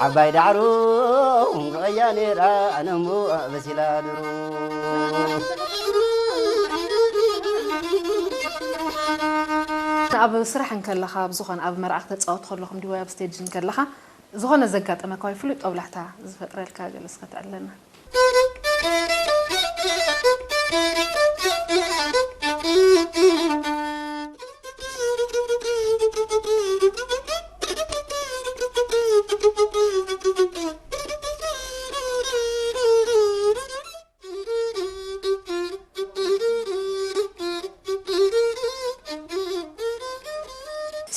ዓባይ ዳዕሮ እንቋያ ነይራ ኣነሞ በሲላ ድሮ። ኣብ ስራሕ እንከለኻ ብዝኾነ ኣብ መርዓ ክተፃወት ከለኹም ድዩ ወይ ኣብ ስቴጅ እንከለኻ ዝኾነ ዘጋጠመካ ወይ ፍሉይ ጦብላሕታ ዝፈጥረልካ ገለ እስከ ተዕልለና።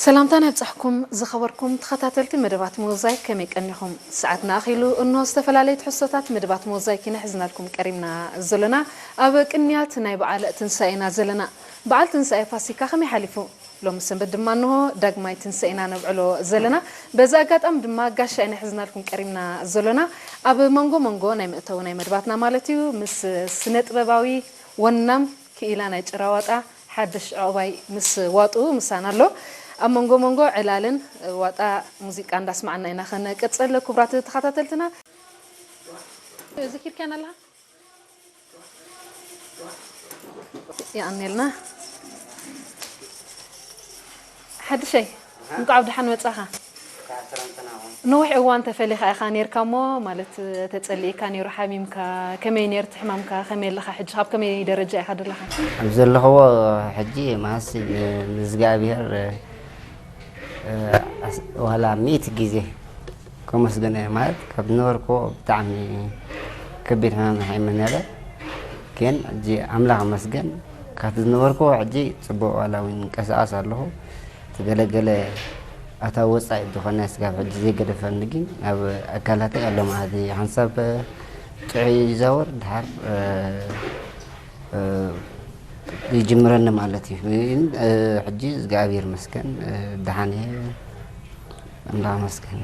ሰላምታና ይብጻሕኩም ዝኸበርኩም ተኸታተልቲ መደባት ሞዛይክ፣ ከመይ ቀኒኹም? ሰዓትና ኣኺሉ እንሆ ዝተፈላለዩ ትሕዝቶታት መደባት ሞዛይክ ኢና ሒዝናልኩም ቀሪብና ዘለና። ኣብ ቅንያት ናይ በዓል ትንሳኤ ኢና ዘለና። በዓል ትንሳኤ ፋሲካ ከመይ ሓሊፉ? ሎሚ ሰንበት ድማ እንሆ ዳግማይ ትንሳኤ ኢና ነብዕሎ ዘለና። በዚ ኣጋጣሚ ድማ ጋሻ ኢና ሒዝናልኩም ቀሪብና ዘለና። ኣብ መንጎ መንጎ ናይ መእተዊ ናይ መደባትና ማለት እዩ ምስ ስነ ጥበባዊ ወናም ክኢላ ናይ ጭራ ዋጣ ሓድሽ ዕቑባይ ምስ ዋጥኡ ምሳና ኣሎ። ኣብ መንጎ መንጎ ዕላልን ዋጣ ሙዚቃ እንዳስማዕና ኢና ክንቅጽል። ክቡራት ተኸታተልትና፣ ዘኪርካና ኣለኻ? የቐንየልና። ሓድሸይ፣ እንኳዕ ብደሓን መጻኻ። ነዊሕ እዋን ተፈሊኻ ኢኻ ኔርካ እሞ፣ ማለት ተጸሊእካ ኔሩ፣ ሓሚምካ፣ ከመይ ኔርት ሕማምካ፣ ከመይ ኣለኻ ሕጂ፣ ካብ ከመይ ደረጃ ኢኻ ደለኻ? ኣብ ዘለኽዎ ሕጂ መሃሲ ንእዝጋኣብሄር ዋላ ሚእቲ ግዜ ከመስግኖ እየ። ማለት ካብ ዝነበርክዎ ብጣዕሚ ከቢድ ሕማም ሓሚመ ኔረ፣ ግን ሕጂ ኣምላኽ ይመስገን ካብቲ ዝነበርክዎ ሕጂ ጽቡቕ ዋላ እውን ይንቀሳቐስ ኣለኹ። እቲ ገለገለ ኣታዊ ወጻኢ ዝኾነ ስጋብ ሕጂ ዘይገደፈኒ ግን ኣብ ኣካላተይ ኣሎ ማለት እዩ። ሓንሳብ ጥዑይ ይዛወር ድሓር ይጅምረኒ ማለት እዩ። ግን ሕጂ እግዚኣብሔር ይመስገን ደሓን እየ። ኣምላኽ ይመስገን።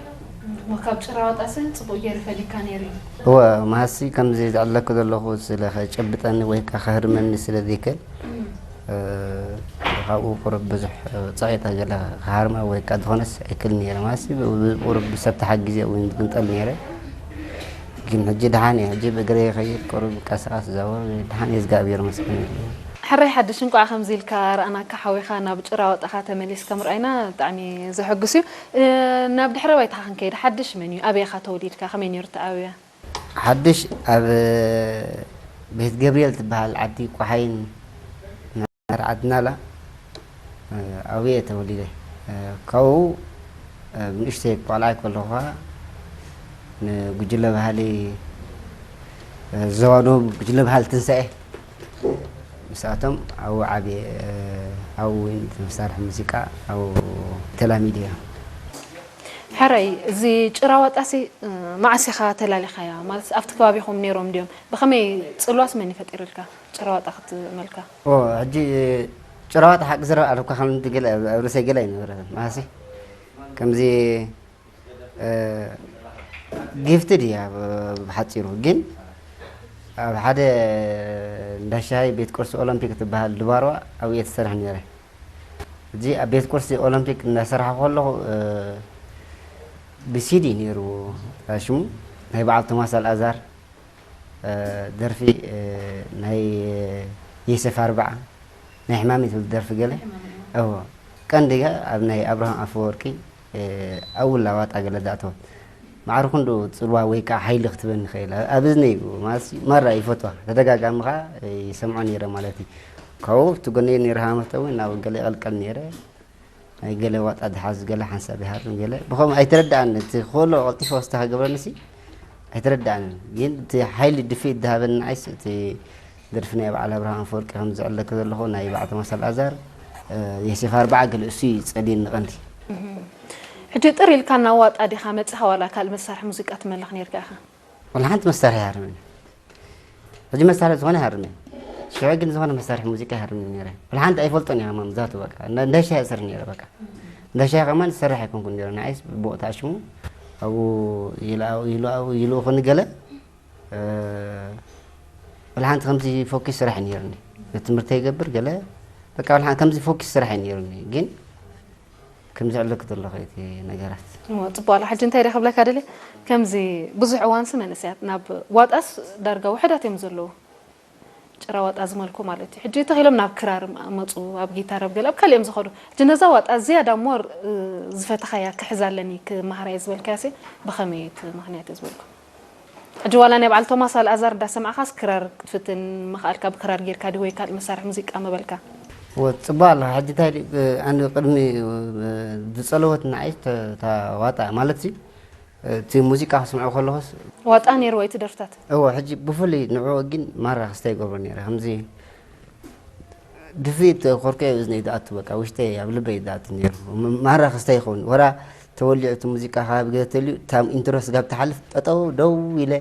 ካብ ጭራ ዋጣ ስን ጽቡቕ ገይሩ ፈሊካ ነይሩ እዩ። እወ መሃሲ ከምዚ ዝዕለኩ ዘለኹ ስለ ከጨብጠኒ ወይ ከዓ ከህርመኒ ስለ ዘይክእል ካብኡ ቁሩብ ብዙሕ ጸቂጠ ገለ ክሃርማ ወይ ከዓ ዝኾነስ ኣይክእል ነይረ። መሃሲ ቁሩብ ሰብ ተሓጊዘ እውን ዝግንጠል ነይረ። ግን ሕጂ ደሓን እየ። ሕጂ ብእግረይ ይኸይድ፣ ቁሩብ ቀሳቐስ፣ ዛወር፣ ደሓን እየ፣ እግዚኣብሔር ይመስገን። ሕራይ ሓድሽ፣ እንቋዕ ከምዚ ኢልካ ረኣናካ ሓዊኻ ናብ ጭራ ወጣኻ ተመሊስካ ምርኣይና ብጣዕሚ ዘሐጉስ እዩ። ናብ ድሕረ ባይታኻ ክንከይድ፣ ሓድሽ መን እዩ? ኣበይ ኢኻ ተወሊድካ? ከመይ ነይሩ ኣተዓባብያ? ሓድሽ ኣብ ቤት ገብርኤል ትበሃል ዓዲ ቋሓይን መርዓት ናላ ኣብየ ተወሊደ። ካብኡ ንእሽተይ ቆልዓ ከለኹ ኸዓ ንጉጅለ ባህሊ ዞባ ደቡብ ጉጅለ ባህሊ ትንሳኤ ምስኣቶም ኣብኡ ዓብየ። ኣብኡ እውን መሳርሒ ሙዚቃ ኣብኡ ተላሚደ እየ። ሕራይ፣ እዚ ጭራ ዋጣሲ መዓስ ኢኻ ተላሊኻያ? ማለት ኣብቲ ከባቢኹም ነይሮም ድዮም? ብኸመይ ጽልዋስ መን ይፈጢርልካ? ጭራ ዋጣ ክትመልካ? ኦ፣ ሕጂ ጭራ ዋጣ ሓቂ ዝረብ ኣለኳ ከም ገለ ኣብ ርእሰይ ገለ ኣይነበረ። ማሲ ከምዚ ጊፍትድ እያ ብሓጺሩ። ግን ኣብ ሓደ እንዳ ሻሂ ቤት ቁርሲ ኦሎምፒክ ትበሃል ድባርዋ ኣብኡ እየ ትሰርሕ ነይረ። እዚ ኣብ ቤት ቁርሲ ኦሎምፒክ እናሰራሕኩ ከለኹ ብሲዲ ነይሩ ሽሙ ናይ በዓል ቶማስ ኣልኣዛር ደርፊ ናይ የሰፍ ኣርብዓ ናይ ሕማመይ ትብል ደርፊ ገለ እዎ ቀንዲ ኣብ ናይ ኣብርሃም ኣፈወርቂ ኣብኡ ላዋጣ ገለ ዳእተወት ማዕረ ክንዱ ጽልዋ ወይ ከዓ ሓይሊ ክትበኒ ይኽእል ኣብ እዝነይ ማለት ማራ ይፈትዋ ተደጋጋሚ ከዓ ይሰምዖ ነይረ ማለት እዩ ካብኡ ኣብቲ ጎነይ ነይረ ሃመተ እውን ናብ ገለ ይቐልቀል ነይረ ናይ ገለ ዋጣ ዝሓዝ ገለ ሓንሳብ ይሃርም ገለ ብኸምኡ ኣይተረድኣንን እቲ ከሎ ቀልጢፈ ወስታ ከገብረኒ ሲ ኣይተረድኣንን ግን እቲ ሓይሊ ድፍኢት ዝሃበኒ ንዓይስ እቲ ደርፊ ናይ በዓል ኣብርሃም ኣፈወርቂ ከም ዝዕለክ ዘለኹ ናይ በዓል ተማስ ኣልኣዛር የሴፍ ኣርብዓ ገለ እሱ እዩ ጸልየኒ ቀንዲ ሕጂ ጥር ኢልካ ናብ ዋጣ ዲኻ መጽኻ ዋላ ካልእ መሳርሒ ሙዚቃ ትመልኽ ነርካ ኢኻ? ወላ ሓንቲ መሳርሒ ይሃርመኒ ሕጂ መሳርሒ ዝኾነ ይሃርመኒ ሽዑ ግን ዝኾነ መሳርሒ ሙዚቃ ይሃርመኒ ነይረ ወላ ሓንቲ ኣይፈልጦን እየ ከማን ብዛቱ በቃ እንዳሻ ይሰርሕ ነይረ በቃ እንዳሻ ከማን ዝሰርሕ ኣይኮንኩን ነይረ ንዓይስ ብቦቕታ ሽሙ ኣብኡ ይልኣው ይልኣው ይልእኹኒ ገለ ወላ ሓንቲ ከምዚ ፎኪስ ስራሕ ነይርኒ ትምህርቲ ይገብር ገለ በቃ ወላ ከምዚ ፎኪስ ስራሕ ነይርኒ ግን ከም ዘዕለክ ዘለኹ እቲ ነገራት። እሞ ጽቡቕ ኣሎ። ሕጂ እንታይ ደኣ ክብለካ ደልየ፣ ከምዚ ብዙሕ እዋንሲ መንእሰያት ናብ ዋጣስ ዳርጋ ውሑዳት እዮም ዘለዉ። ጭራ ዋጣ ዝመልኩ ማለት እዩ። ሕጂ ተኺሎም ናብ ክራር መጹ፣ ኣብ ጊታር፣ ኣብ ገለ፣ ኣብ ካልእ እዮም ዝኸዱ። ሕጂ ነዛ ዋጣ ዝያዳ ሞር፣ እ፣ ዝፈተኻያ ክሕዛ ኣለኒ ክመሃራ እየ ዝበልካያሲ ብኸመይ እዩ እቲ ምኽንያት እዩ ዝበልኩ? ሕጂ ዋላ ናይ በዓል ቶማስ ኣልኣዛር እንዳሰማዕካስ ክራር ክትፍትን ምኽኣልካ፣ ብክራር ጌርካ ድዩ ወይ ካልእ መሳርሒ ሙዚቃ ምበልካ? ወ-፣ ጽቡቕ ኣሎ። ሕጂ እንታይ ድዩ፣ እ፣ ኣነ ቅድሚ፣ እ፣ ዝጸለወት ንዓይ ተ-፣ እታ ዋጣ ማለት ሲ፣ እ፣ እቲ ሙዚቃ ክስምዖ ከለኹስ ዋጣ ነይርዎ እቲ ደርፍታት? እወ፣ ሕጂ ብፍሉይ ንዕኡ ግን ማራ ክስታይ ይገብሮ ነይረ። ከምዚ ድፍኢት ኮርኮ እዝነይ ዝኣቱ፣ በቃ ውሽጠይ ኣብ ልበይ ዝኣቱ ነይሩ። ም-፣ ማራ ክስታይ ይኸውን። ወራ ተወሊዑ እቲ ሙዚቃ ካብ ገለ ተልዩ፣ እታ ኢንትሮ ስጋብ ትሓልፍ ጠጠው ደው ኢለ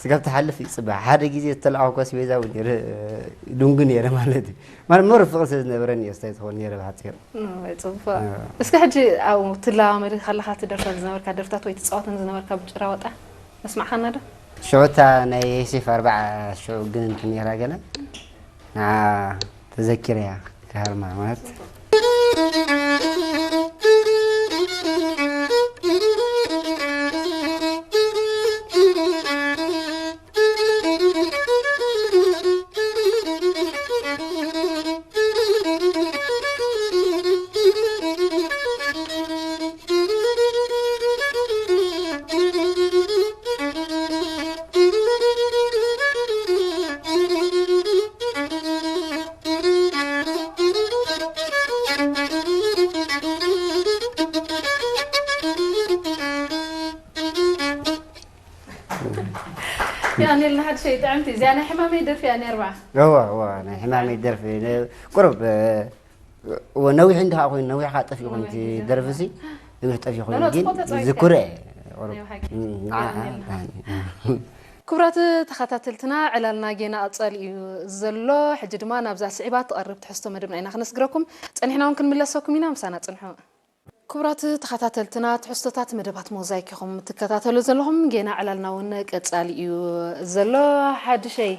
ስጋብ ትሓልፍ ይጽበ። ሓደ ግዜ ዝተላእኹ ኮስቤዛ እውን ነይረ፣ ድንጉ ነይረ ማለት እዩ። ማለት መሩ ፍቕሪ ስለ ዝነበረኒ እየ ስታይ ዝኸውን ነይረ ብሓጺሩ። እወ፣ ጽቡቕ። እወ። እስከ ሕጂ ኣብኡ ትለማመድ ከለኻ ትደርፈን ዝነበርካ ደርፍታት ወይ ትጻወተን ዝነበርካ ብጭራ ወጣ ነስማዕካና ዶ? ሽዑ እታ ናይ ዮሴፍ ኣርብዓ ሽዑ ግን እንትን ነይራ ገለ ንዓ ተዘኪረያ ክሃርማ ማለት ያኔልና ሓድሸይ ጥዕምቲ እዚኣ ናይ ሕማመይ ደርፊ እያ ነርባ እዋ እዋ ናይ ሕማመይ ደርፊ ነ- ቁሩብ እ፣ እወ ነዊሕ እንድኻ ኮይኑ ነዊሕ ካ ጠፊኡ ኮይኑ እቲ ነዊሕ ደርፊ ሲ ነዊሕ ጠፊኡ ኮይኑ ኖ፣ ግን ጽቡቅ ተጻዊትካ። ዝኩረ ቁሩብ ናይ ብሓቂ። እም፣ ንዓ- ያኔልና። ንዓ- ክቡራት ተኸታተልትና ዕላልና ጌና ቀጻሊ እዩ ዘሎ። ሕጂ ድማ ናብዛ ስዒባ ትቐርብ ትሕዝቶ መደብና ኢና ክነስግረኩም። ጸኒሕና እውን ክንምለሰኩም ኢና፣ ምሳና ጽንሑ። ክቡራት ተኸታተልትና ትሕዝቶታት መደባት ሞዛይክ ኢኹም ትከታተሉ ዘለኹም። ጌና ዕላልና እውን ቀጻሊ እዩ ዘሎ። ሓድሸይ፣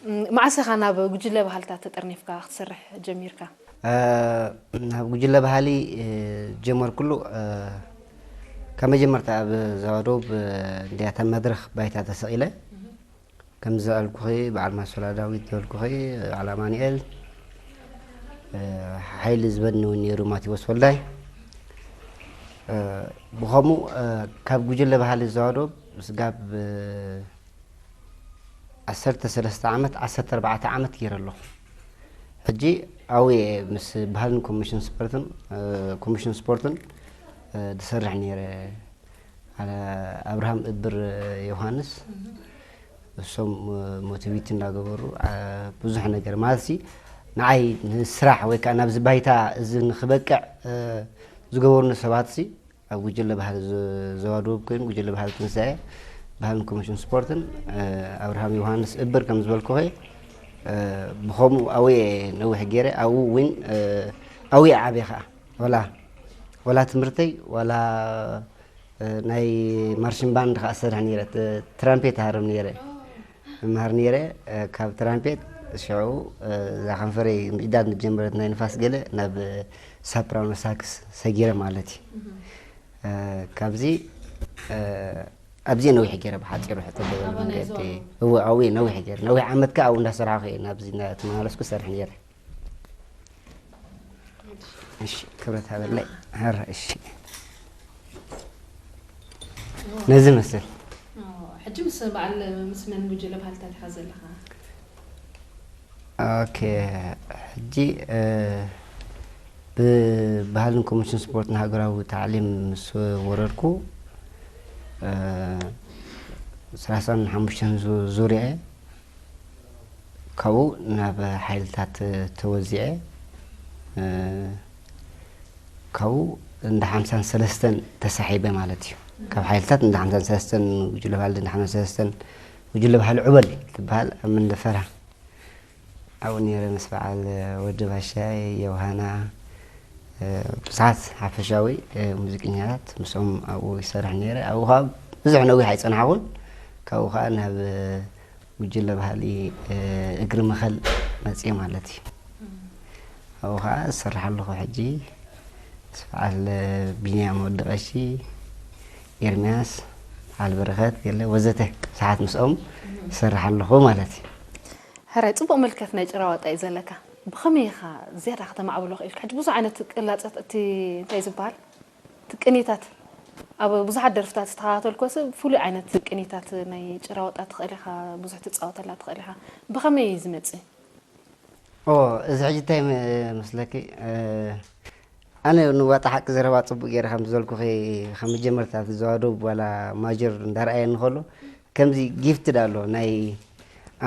ም፣ መዓስ ኢኻ ናብ ጉጅለ ባህልታት ተጠርኒፍካ ክትሰርሕ ጀሚርካ? እ፣ ናብ ጉጅለ ባህሊ፣ እ፣ ጀመርኩሉ፣ እ፣ ካብ መጀመርታ ኣብ ዞባ ደቡብ፣ እ፣ እንድያ እታ መድረኽ ባይታ ተሰቒለ። ከም ዝበልኩኺ፣ በዓል ማሶላ ዳዊት ዝበልኩኺ፣ በዓል ኣማኑኤል፣ እ፣ ሓይሊ ዝበኒ እውን ነይሩ፣ ማቴዎስ ወልዳይ። እ፣ ብኸምኡ፣ እ፣ ካብ ጉጅለ ባህሊ ዞባ ደቡብ ስጋብ፣ እ፣ ዓሰርተ ሰለስተ ዓመት፣ ዓሰርተ ኣርባዕተ ዓመት ገይረ ኣለኹ። ሕጂ ኣብኡ እየ ምስ ባህልን ኮሚሽን ስፖርትን፣ እ፣ ኮሚሽን ስፖርትን፣ እ፣ ዝሰርሕ ነይረ። ኣነ ኣብርሃም እብር ዮሃንስ፣ እሶም ሞቲቪቲ እንዳገበሩ፣ አ፣ ብዙሕ ነገር ማለት ሲ ንዓይ ንስራሕ ወይ ከዓ ናብዚ ባይታ እዚ ንክበቅዕ፣ እ፣ ዝገበሩኒ ሰባት ሲ ኣብ ጉጅለ ባህሊ ዞ-፣ ዞባ ደቡብ ኮይኑ ጉጅለ ባህሊ ትንሳኤ ባህልን ኮሚሽን ስፖርትን፣ እ፣ ኣብርሃም ዮሃንስ እብር ከም ዝበልኩኺ፣ እ፣ ብኸምኡ ኣብኡ እየ ነዊሕ ገይረ፣ ኣብኡ እውን፣ እ፣ ኣብኡ እየ ዓብየ ከዓ። ወላ፣ ወላ ትምህርተይ፣ ወላ፣ እ፣ ናይ ማርሽን ባንድ ከዓ እሰርሕ ነይረ፣ ት-፣ ትራምፔት እሃርም ነይረ። እምሃር ነይረ፣ እ፣ ካብ ትራምፔት ሽዑ፣ እ፣ እዛ ከንፈረይ ምጭዳድ ምስ ጀመረት ናይ ንፋስ ገለ ናብ፣ እ፣ ሳፕራኖ ሳክስ ሰጊረ ማለት እዩ። እ፣ ካብዚ፣ እ፣ ኣብዚ ነዊሕ ገይረ ብሓፂሩ ሕቶ ገበሉ ኣብ ናይ መንገዲ። ዞባ። እወ፣ ኣብኡ ነዊሕ ገይረ። ነዊሕ ዓመት ከዓ ኣብኡ እንዳሰራሕኩ እየ ናብዚ እንዳተመላለስኩ ሰርሕ ነይረ። እሺ፣ ክብረት ሃበለይ። ሀረ፣ እሺ። ነዚ መስል። ሕጂ ምስ በዓል ምስ መን ጉጅለ ባህልታት ኢኻ ዘለኻ? ኦኬ፣ ሕጂ፣ እ፣ ብባህልን ኮሚሽን ስፖርትን ሃገራዊ ታዕሊም ምስ ወረድኩ፣ እ፣ ሰላሳን ሓሙሽተን ዙ-፣ ዙርያ እየ። ካብኡ ናብ ሓይልታት ተወዚዐ፣ እ፣ ካብኡ እንዳ ሓምሳን ሰለስተን ተሳሒበ ማለት እዩ። ካብ ሓይልታት እንዳ ሓምሳን ሰለስተን፣ ጉጅለ ባህሊ እንዳ ሓምሳን ሰለስተን፣ ጉጅለ ባህሊ ዑበል ትበሃል ኣብ መንደፈራ። ኣብኡ ነይረ ምስ በዓል ወዲ ባሻይ፣ ዮሃና፣ እ፣ ብዙሓት ሓፈሻዊ፣ እ፣ ሙዚቀኛታት ምስኦም ኣብኡ ይሰርሕ ነይረ። ኣብኡ ከዓ ብዙሕ ነዊሕ ኣይጸናሕኩን። ካብኡ ከዓ ናብ፣ እ፣ ጉጅለ ባህሊ፣ እ፣ እግሪ መኸል መፅየ ማለት እዩ። ኣብኡ ከዓ እሰርሕ ኣለኹ ሕጂ። በዓል ቢንያም ወዲ ቀሺ፣ ኤርምያስ፣ በዓል በረኸት፣ ገለ ወዘተ ብዙሓት ምስኦም ይሰርሕ ኣለኹ ማለት እዩ። ሕራይ ጽቡቕ ምልከት ናይ ጭራ ዋጣ እዩ ዘለካ። ብኸመይ ኢኻ ዝያዳ ከተማዕብሎ ክኢልካ? ሕጂ ብዙሕ ዓይነት ቅላጸት እቲ እንታይ ዝበሃል? እቲ ቅኒታት ኣብ ብዙሓት ደርፍታት ዝተኸታተልኩስ ፍሉይ ዓይነት ቅኒታት ናይ ጭራ ዋጣ ትኽእል ኢኻ፣ ብዙሕ ትጻወተላ ትኽእል ኢኻ። ብኸመይ እዩ ዝመጽእ? ኦ፣ እዚ ሕጂ እንታይ ም-፣ መስለኪ? እ፣ ኣነ ንዋጣ ሓቂ ዘረባ ጽቡቕ ገይረ ከም ዝበልኩኺ፣ ከም መጀመርታ ኣብቲ ዘዋደቡ ዋላ ማጀር እንዳረኣየኒ ከሎ፣ ከምዚ ጊፍትድ ኣሎ ናይ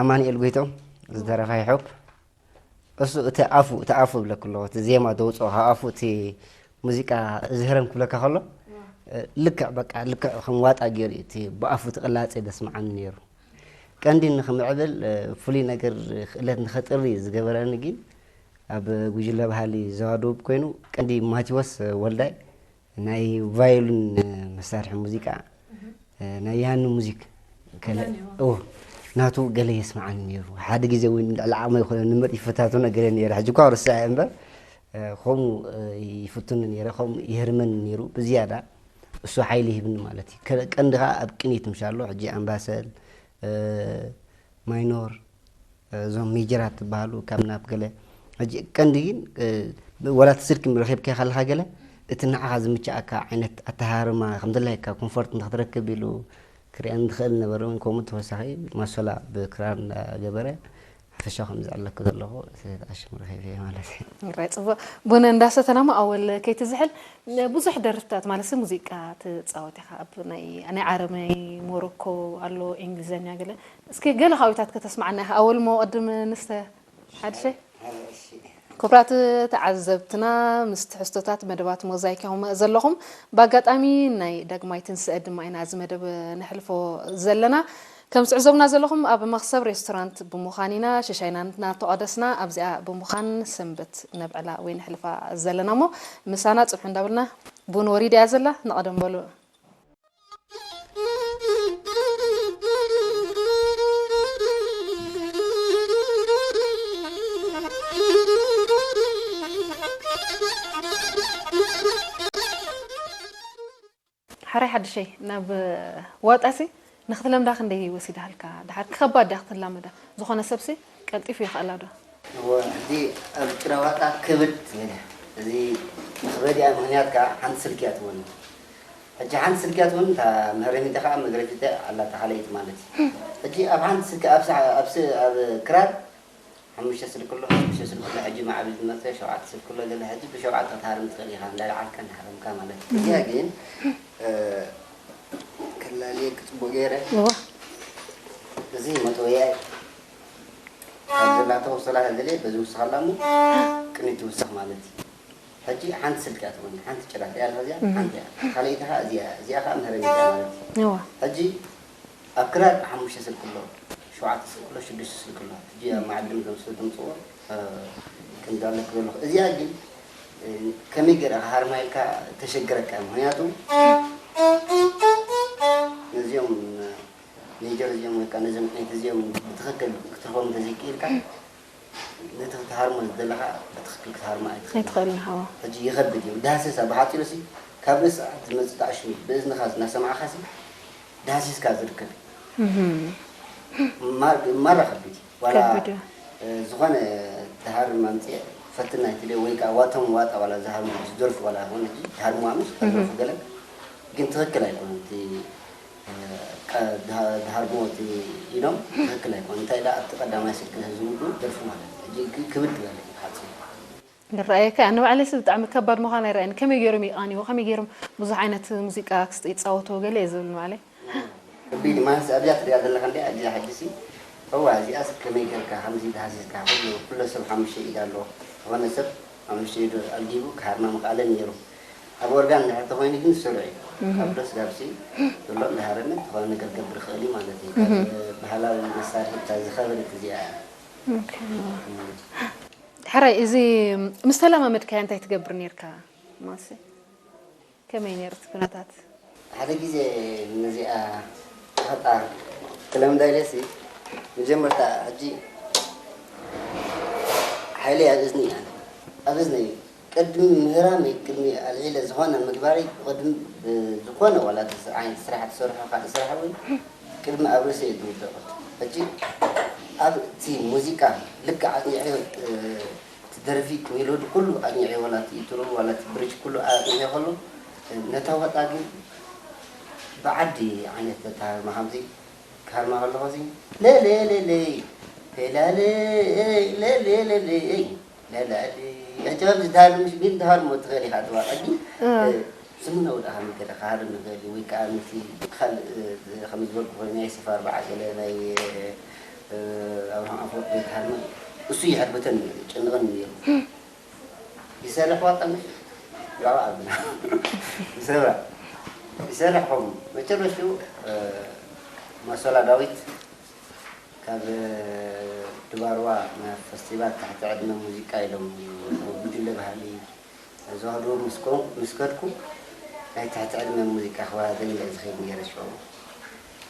ኣማኑኤል ጎይቶም ዝተረፋ ይሖፕ። እሱ እቲ ኣፉ፣ እቲ ኣፉ እብለኪ ኣለኹ፣ እቲ ዜማ ዘውጽኦ ካብ ኣፉ፣ እቲ ሙዚቃ እዚ ህረም ክብለካ ከሎ፣ እ፣ ልክዕ በቃ፣ ልክዕ ከም ዋጣ ገይሩ እዩ እቲ ብኣፉ እቲ ቅላጼ ዘስምዓኒ ነይሩ። ቀንዲ ንኽምዕብል፣ እ፣ ፍሉይ ነገር ክእለት ንኸጥሪ ዝገበረኒ ግን ኣብ ጉጅለ ባህሊ ዘዋደቡ ኮይኑ ቀንዲ ማቴዎስ ወልዳይ ናይ ቫዮሊን መሳርሒ ሙዚቃ፣ እ፣ ናይ ዮሃኒ ሙዚክ ከለ-፣ ዮሃኒ፣ ኦ፣ ናቱ ገለ የስምዓኒ ነይሩ። ሓደ ግዜ እውን ልዕሊ ዓቕመይ ይኾነ ንመር ይፈታተኖ ገለ ነይረ። ሕጂ እኳ ርስዐ እምበር፣ እ፣ ከምኡ፣ እ፣ ይፍትኑ ነይረ፣ ከምኡ ይህርመኒ ነይሩ። ብዝያዳ እሱ ሓይሊ ይህብኒ ማለት እዩ። ከ-፣ ቀንዲ ኸዓ ኣብ ቅኒት ምሻሎ፣ ሕጂ ኣምባሰል፣ እ፣ ማይኖር፣ እዞም ሜጀራት ዝበሃሉ ካብ ናብ ገለ፣ ሕጂ ቀንዲ ግን፣ እ፣ ወላ እቲ ስልኪ ረኺብካዮ ከለኻ ገለ፣ እቲ ንዓኻ ዝምችኣካ ዓይነት ኣተሃርማ ከም ድላይካ ኮንፎርት ንክትረክብ ኢሉ ክርእየኒ ዝኽእል ነበረ። እውን ከምኡ ተወሳኺ ማሶላ ብክራር እንዳገበረ ሓፈሻ ከም ዘዕለኩ ዘለኹ፣ እቲ ኣሽሙ ረኺበ ማለት እዩ። ራይ ጽቡቕ። ቡን እንዳሰተናሞ ኣወል ከይትዝሕል፣ ብዙሕ ደርፍታት ማለት ሙዚቃ ትጻወት ኢኻ። ኣብ ናይ፣ ናይ ዓረብ፣ ናይ ሞሮኮ ኣሎ፣ እንግሊዘኛ ገለ። እስኪ ገለ ካብታት ከተስምዓና ኢኻ። ኣወል እሞ ቅድም ንስተ ሓድሸይ። እሺ። ክቡራት ተዓዘብትና፣ ምስ ትሕዝቶታት መደባት ሞዛይክ ኢኹም ዘለኹም። ብኣጋጣሚ ናይ ዳግማይ ትንስኤ ድማ ኢና እዚ መደብ ነሕልፎ ዘለና። ከም ትዕዘቡና ዘለኹም ኣብ መኽሰብ ሬስቶራንት ብምዃን ኢና። ሽሻይና እናተቋደስና ኣብዚኣ ብምዃን ሰንበት ነብዕላ ወይ ነሕልፋ ዘለና እሞ ምሳና ጽንሑ እንዳበልና፣ ቡን ወሪዳ እያ ዘላ፣ ንቐደም በሉ። ሓራይ ሓድሸይ፣ ናብ ዋጣሲ ንክትለምዳ ክንደይ ወሲዳሃልካ? ድሓር ከባድ ድያ ክትላመዳ? ዝኾነ ሰብሲ ቀልጢፉ ይኽእላ ዶ? እወ፣ ሕጂ ኣብ ጭራ ዋጣ ክብድ ዝበለ፣ እዚ መኽበዲኣ ምኽንያት ከኣ ሓንቲ ስልኪ እያ ትወኒ። ሕጂ ሓንቲ ስልኪ እያ ትወኒ፣ እታ መህረሚታ ከኣ መግረፊታ ኣላታ ካልኣይቲ ማለት እዩ። ሕጂ ኣብ ሓንቲ ስልኪ፣ ኣብ ሰዓ-፣ ኣብ ስ-፣ ኣብ ክራር ሓሙሽተ ስልኪ ኣሎ፣ ሽዱሽተ ስልኪ ኣሎ፣ ሕጂ ማዕብል ዝመጸ ሸውዓተ ስልኪ ኣሎ፣ ገለ ሕጂ ብሸውዓተ ክትሃርም ትኽእል ኢኻ፣ እንዳልዓልካ እንዳሃረምካ ማለት እዩ። እዚኣ ግን፣ እ፣ ከላልየኪ ጽቡቕ ገይረ። እዋ። እዚ መጥወያ እዩ። ካብ ዘላቶ ወሰላ ተደልየ በዚ ውስኸላ እሞ ቅኒት ትውስኽ ማለት እዩ። ሕጂ ሓንቲ ስልኪ እያ ትኾን፣ ሓንቲ ጭራ እያ እዚኣ፣ እህ። ሓንቲ እያ። ካልኣይቲ ኸኣ እዚኣ፣ እዚኣ ኸኣ መህረሚት እያ ማለት እዩ። እዋ። ሕጂ ኣብ ክራር ሓሙሽተ ስልኪ ኣሎ፣ ሸውዓተ ስልኪ ኣሎ፣ ሽዱሽተ ስልኪ ኣሎ። ሕጂ ኣብ መዓድን ከም ስለ ተምጽዎ፣ እ፣ ከም ዳለክ ዘለኹ። እዚኣ ግን፣ እ፣ ከመይ ገይረ ክሃርማ ኢልካ ተሸግረካ። ምኽንያቱ ነዚኦም፣ እ፣ ሜጀር እዚኦም ወይ ከኣ ነዚኦም ዓይነት እዚኦም ብትኽክል ክትረኽቦም እንተዘይክኢልካ፣ ነቲ ክትሃርሞ ዝደለኻ ብትኽክል ክትሃርሞ ኣይትኽእልን። ኣይትኽእልን፣ ሃዋ። ሕጂ ይኸብድ እዩ። ዳህሰሳ ብሓጺሩ ሲ፣ ካብ ርእሲ ዝመጽእ ጣዕሽሙ እዩ። ብእዝንኻ እናሰማዕኻ ሲ፣ ዳህሲስካ ዝርከብ እዩ። እህም። ማር-፣ ማራ ከቢድ እዩ። ዋላ፣ ከቢድ እዩ። እ፣ ዝኾነ ተሃርም ኣምጽኤ ፈትና ይትልዮ ወይ ከኣ ዋቶም ዋጣ ዋላ ዝሃርሙ ዝደርፉ ዋላ ይኹን ሕጂ ተሃርሙ ኣምስ እህም። ተደርፉ ገለ ግን ትኽክል ኣይኮነን። እቲ፣ እ፣ ቀ-፣ ድሃ-፣ ድሃርሞ እቲ ኢሎም ትኽክል ኣይኮነን። እንታይ ደኣ ኣብቲ ቀዳማይ ስልኪ ዝውዱ ደርፉ ማለት እዩ። ሕጂ ግ-፣ ክብድ ዝበለ እዩ ብሓጺሩ። ይረኣየካ፣ ኣነ ባዕለይስ ብጣዕሚ ከባድ ምዃኑ ኣይረኣየኒ። ከመይ ገይሮም ይቃንይዎ፣ ከመይ ገይሮም ብዙሕ ዓይነት ሙዚቃ ክስ-፣ ይጻወትዎ ገለ እየ ዝብል ንባዕለይ። ከቢድ ማለት ኣብዚኣ ትሪኣ ዘለኻ እንዲያ፣ ኣብዚኣ ሕጂሲ፣ እዋ፣ እዚኣስ ከመይ ጌርካ ከምዚ ተሃሲስካ፣ ኩሉ፣ ኩሉ ሰብ ሓሙሽተ ኢድ ኣለዎ። ዝኾነ ሰብ ሓሙሽተ ኢዱ ኣልጊቡ ክሃርማ ምኽኣለ ነይሩ። ኣብ ኦርጋን እንድሕር ተኾይኑ ግን ስሩዕ እዩ። እህ። ካብ ዶስ ጋብሲ ዘሎ እንዳሃረመ ዝኾነ ነገር ክገብር ይኽእል እዩ ማለት እዩ። እህ። ካብ ባህላዊ መሳርሒ እታ ዝኸበደት እዚኣ እያ። ኦኬ። እም። ሕራይ፣ እዚ ምስ ተለማመድካያ እንታይ ትገብር ኔርካ? ማሲ፣ ከመይ ኔሩ እቲ ኩነታት? ሓደ ግዜ ነዚኣ ጣጣ ክለምዳ ኢለሲ፣ መጀመርታ ሕጂ ሓይለይ ኣብ እዝኒ እያ። ኣብ እዝነይ ቅድሚ ምህራመይ፣ ቅድሚ ኣልዒለ ዝኾነ ምግባረይ፣ ቅድሚ ዝኾነ ዋላ ዓይነት ስራሕ ትሰርሖ፣ ካልእ ስራሕ እውን ቅድሚ ኣብ ርእሰይ እዩ ዝውደቕ። ሕጂ ኣብ እቲ ሙዚቃ ልክዕ ኣጽኒዐ፣ እቲ ደርፊ፣ እቲ ሜሎዲ ኩሉ ኣጽኒዐ፣ ዋላ እቲ ኢንትሮ ዋላ እቲ ብሪጅ ኩሉ ኣጽኒዐ ከሎ፣ ነታ ዋጣ ግን ብዓዲ ዓይነት ነታ መሃምዚ ክሃርማ ከለኹ እዚ ለለለለይ፣ ፌላለይ፣ ለለለለይ፣ ለላሊ፣ ሕጂ ከምዚ ትሃርም፣ ግን ትሃርሞ ትኽእል ኢኻ፣ እትዋ ሕጂ፣ እ። እ፣ ስምና ወደ ሃም ገለ ክሃርም ይኽእል እዩ፣ ወይ ከዓ ምስቲ ካልእ፣ እ፣ ከም ዝበልኩ ኮይኑ ናይ ሰፈር በዓል ገለ ናይ፣ እ፣ ኣብርሃም ኣፈወርቂ ዘይትሃርመ፣ እሱ ይሕርብተን ጨንቐን ነይሩ። ይሰርሕ ዋጣ ምሽ? ያው ኣብና። ይሰርሕ። ይሰርሕ ኸም መጨረሽቱ፣ እ፣ ማሰላ ዳዊት ካብ ድባርዋ ናብ ፈስቲቫል ትሕቲ ዕድመ ሙዚቃ ኢሎም ጉጅለ ባህሊ ዘዋህዶ ምስ ኮን-፣ ምስ ከድኩ ናይ ትሕቲ ዕድመ ሙዚቃ ክወዳደር ኢለ ዝኸይድ ነይረ ሽዑ።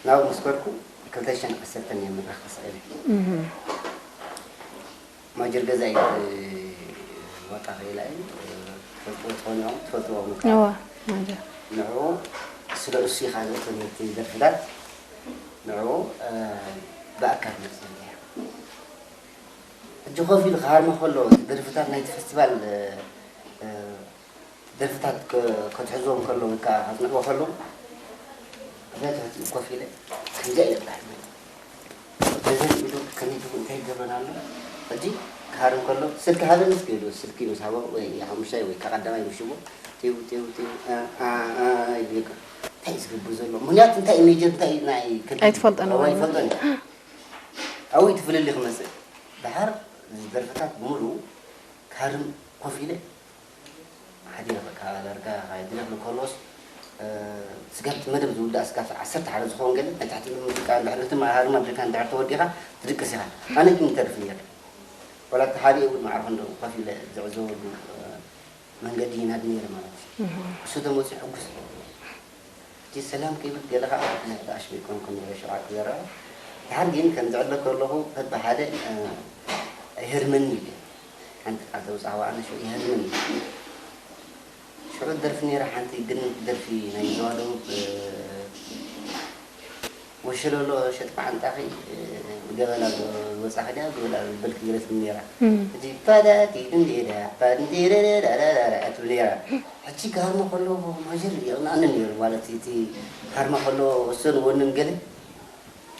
ናብኡ ምስ ከድኩ ክልተ ሽሕን ዓሰርተን እየ ምድረኽ ክስዕብ። እህ። ማጀር ገዛኢ ዋጣ ኸይላ እዩ። ትፈልጥዎ ትኾኑ ኢኹም፣ ትፈልጥዎም እኳ። እዋ፣ ማጀር። ንዕኡ ስለ እሱ ኢኻ ዘእቶኒ እቲ ደርፍታት። ንዕኡ፣ እ፣ ብኣካል መጽእ እየ። ሕጂ ኮፍ ኢሉ ክሃርሞ ከሎ፣ እቲ ደርፍታት ናይቲ ፈስቲቫል፣ እ፣ እ፣ ደርፍታት ከ-፣ ከትሕዝዎም ከሎ ወይ ከዓ ከጽንዕዎ ከሎ፣ እዛ ትሕቲ ኮፍ ኢለ ከምዚኣ ኢለ ጥራሕ። ነዘን ኢሉ ከመይ ትብሉ እንታይ ይገብረን ኣሎ? ሕጂ ክሃርም ከሎ ስልኪ ሃበኒ እስኪ ኢሉ ስልኪ ምስ ሃቦ ወይ ሓሙሻይ ወይ ካብ ቀዳማይ ምስ ሽቦ ጢው ጢው ጢው ኣ፣ ኣ፣ ኣ፣ ኣ ኢሉ ይልካ። እንታይ እዩ ዝገብር ዘሎ? ምኽንያቱ እንታይ እዩ ሜጀር እንታይ እዩ ናይ ከቢድ ኣይትፈልጦን ኣዎ ማለት። ኣይፈልጦን እዩ። ኣብኡ እዩ እቲ ፍልልይ ክመጽእ። ደሓር እዚ ደርፍታት ብምሉኡ ክሃርም ኮፍ ኢለ ሓዲረ በቃ ዳርጋ ሓዲረ ብኮሎስ፣ እ፣ ስጋብ እቲ መደብ ዝውዳእ ስጋብ ዓሰርተ ሓደ ዝኸውን ገለ ናይ ትሕቲ ሙዚቃ እንድሕር እቲ መሃርማ ድካ እንድሕር ተወዲኻ ትድቅስ ኢኻ። ኣነ ግን ይተርፍ ነይረ። ዋላ እቲ ሓደ እውን ማዕረ ክንዶ ኮፍ ኢለ ዝዕዘበሉ፣ እ፣ መንገዲ ይናዲ ነይረ ማለት እዩ። እህ። እሱ ተመፅኡ ሕጉስ እዩ። እቲ ሰላም ክብል ገለ ኸዓ ኣሽሚቆም ከም ዝረሽዓ ክዘረባ። ድሓር ግን ከም ዝዕለ ከለኹ በብሓደ፣ እ፣ ኣይህርመኒ ኢለ። ሓንቲ ቃል ተውፅኣዋ ኣነ ሽዑ ይህርመኒ። ሽዑ ደርፊ ነይራ ሓንቲ ግን ደርፊ ናይ ዘዋ ደቡብ፣ እ፣ ወሸለሎ ሸጥፋ ዓንጣኺ፣ እ፣ ብገበላ ዝወፃኺ ድያ፣ ብገበላ ዝበልኪ ገለ ትብል ነይራ። እም። ሕጂ ፓዳቲ ድንዴዳ፣ ፓድንዴዳ፣ ትብል ነይራ። ሕጂ ክሃርሞ ከሎ ማጀር የቕንኣኒ ነይሩ ማለት እቲ ሃርማ ከሎ ወሰን ወንን ገለ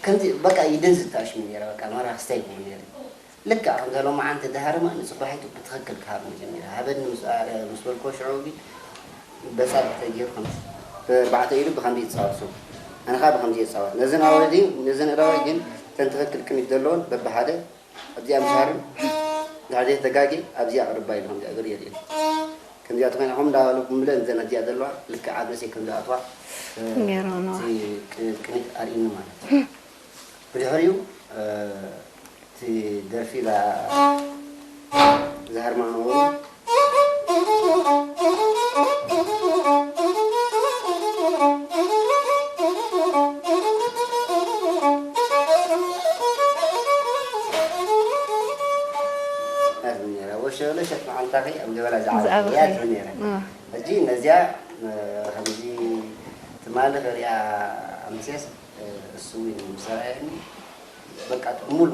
ከምዚ በቃ ይደንዝ ተኣሽሙ ነይረ። በቃ ማራ ክስታይ ይኸውን ነይረ። ልክዕ ከምዛ ሎማዓንቲ ድሃርማ ንፅባሒቱ ብትኽክል ክሃርሞ ጀሚረ። ሃበኒ ምስ፣ ምስ በልኮ ሽዑ ግን በፃብዕ ተገይሩ ከም ብኣርባዕተ ኢሉ ብኸምዚ ይፃወት ሰው። ኣነ ከዓ ብኸምዚ ይፃወት። ነዘን ኣወዲ፣ ነዘን እዳወይ ግን ተን ትኽክል ቅኒት ዘለዎን በብሓደ ኣብዚኣ ምስ ሃርም፣ ድሕር ዘይተጋጌ ኣብዚኣ ቅርባ ኢሉ ከምዚኣ እግሪ የርእየኒ። ከምዚኣ ተኾይና፣ ከምኡ እንዳበሉ ብምለን ዘን ኣብዚኣ ዘለዋ፣ ልክዕ ኣብ ርእሰይ ከም ዝኣትዋ፣ እ፣ ገይሮም ነዋ። እቲ ቅ-፣ ቅኒት ኣርእዩኒ ማለት እዩ። ብድሕሪኡ፣ እ፣ እቲ ደርፊ ዛ-፣ ዝሃርማ ነበሩ። እያ ትብል ነይራ። ወሸሎ ሸጥ መዓልታኺ ኣብ ገበላ ዝዓበ ዝዓበ እያ ኸይ-፣ ትብል ነይራ። እ። ሕጂ ነዚኣ፣ እ፣ ከምዚ ትማሊ ክሪኣ ኣምስያስ፣ እ፣ እሱ እውን ምስ ረኣየኒ፣ በቃ፣ እቲ ብሙሉ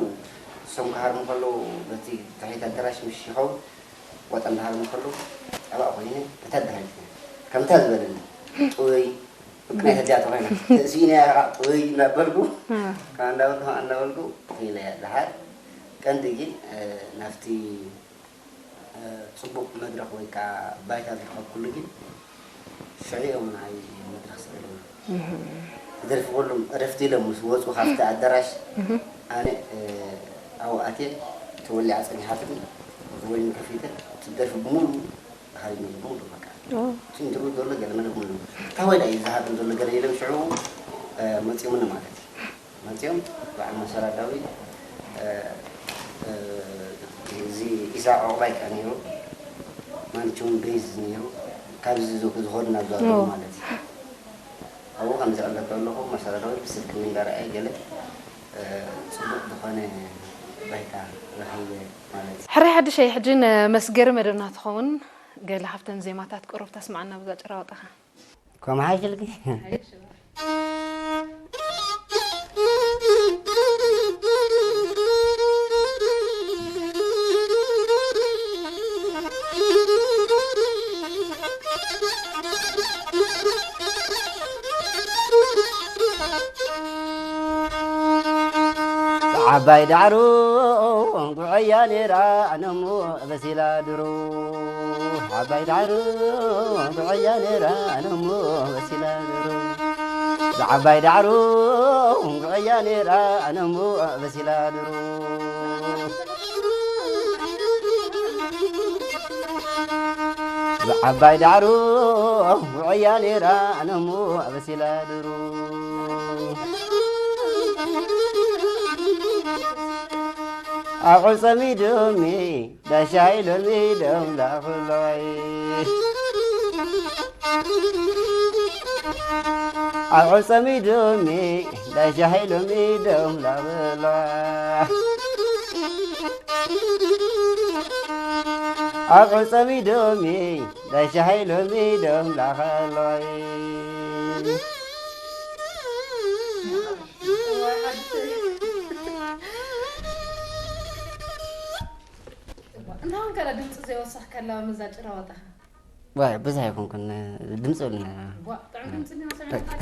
እሶም ክሃርሙ ከለዉ፣ በቲ ትሕት ኣዳራሽ ምሽ ይኸውን፣ ወጠ እንዳሃርሙ ከለዉ፣ ኣብኣ ኮይነ፣ እታ ኣዳራሽ ከምታ ዝበለኒ፣ ጥወይ፣ ናይ ሕጂ ኣቶ ኮይና፣ ስኢነ እያ ጥወይ እናበልኩ፣ እ። ካብ እንዳበልኩ፣ ካብ እንዳበልኩ፣ ኢለ እያ ደሓር። ቀንዲ ግን፣ እ፣ ናብቲ፣ እ፣ ጽቡቕ መድረኽ ወይ ከዓ ባይታ ዝረኸብኩሉ ግን ሽዑ እዮም ንዓይ መድረኽ ስዒሮም። እህ። እቲ ደርፊ ኩሎም ዕረፍቲ ኢሎም ምስ ወጹ ካብቲ ኣዳራሽ፣ እህ። ኣነ፣ እ፣ ኣብኡ ኣትየ፣ ተወሊዓ ጸኒሓትኒ፣ ወይኒ ከፊተ፣ እቲ ደርፊ ብምሉኡ ሃሪመ ብምሉኡ በቃ። ኦ። እቲ ኢንትርቪው ዘሎ ገለ መለ ብምሉኡ። እንታይ ወይ ደኣ እዩ ዝሃርም ዘሎ ገለ ኢሎም ሽዑ፣ እ፣ መጺኦምኒ ማለት እዩ። መጺኦም በዓል መሰላ ዳዊት፣ እ፣ እ፣ እዚ ኢሳቅ ዑቕባይ ከኣ ነይሩ፣ ማንቹን ቤዝ ነይሩ፣ ካብዚ ዝ-፣ ዝኸዱ ናብ ዝኣለዉ ኦ። ማለት እዩ። ኣብኡ ከም ዝዕለ ከለኹ መሰላ ዳዊት ብስልኪ እንዳረኣየ ገለ፣ እ፣ ጽቡቕ ዝኾነ ባይታ ረኺበ ማለት እዩ። ሕራይ ሓድሸይ፣ ሕጂ ንመስገሪ መደብና ትኸውን ገለ ካብተን ዜማታት ቁሩብ ተስምዓና ብዛ ጭራ ወጣኻ። ከምሓሽልኪ። ዓባይ ዳዕሮ ጉዕያ ነይራ፣ ኣነሞ በሲላ ድሮ። ዓባይ ዳዕሮ ጉዕያ ነይራ፣ ኣነሞ በሲላ ድሮ። ብዓባይ ዳዕሮ ጉዕያ ነይራ፣ ኣነሞ በሲላ ድሮ። ብዓባይ ዳዕሮ ጉዕያ ነይራ፣ ኣነሞ በሲላ ድሮ። ኣቑ ጸሚዶሚ ዳሻይ ሎሚ ደም ላኽሎይ። ኣቑ ጸሚዶሚ ዳሻይ ሎሚ ደም ላኽሎይ። ኣቑ ጸሚዶሚ ዳሻይ ሎሚ ደም ላኽሎይ። እንታይ ኾንካ ድምፂ ዘይወሰኽካ ኣለዋ ምዛ ጭራ ወጣኻ? ዋይ ብዙሕ ኣይኮንኩን ድምፂ የብልና። ቧ ጥዑም ድምፂ እንዲና ሰሚዕናካ።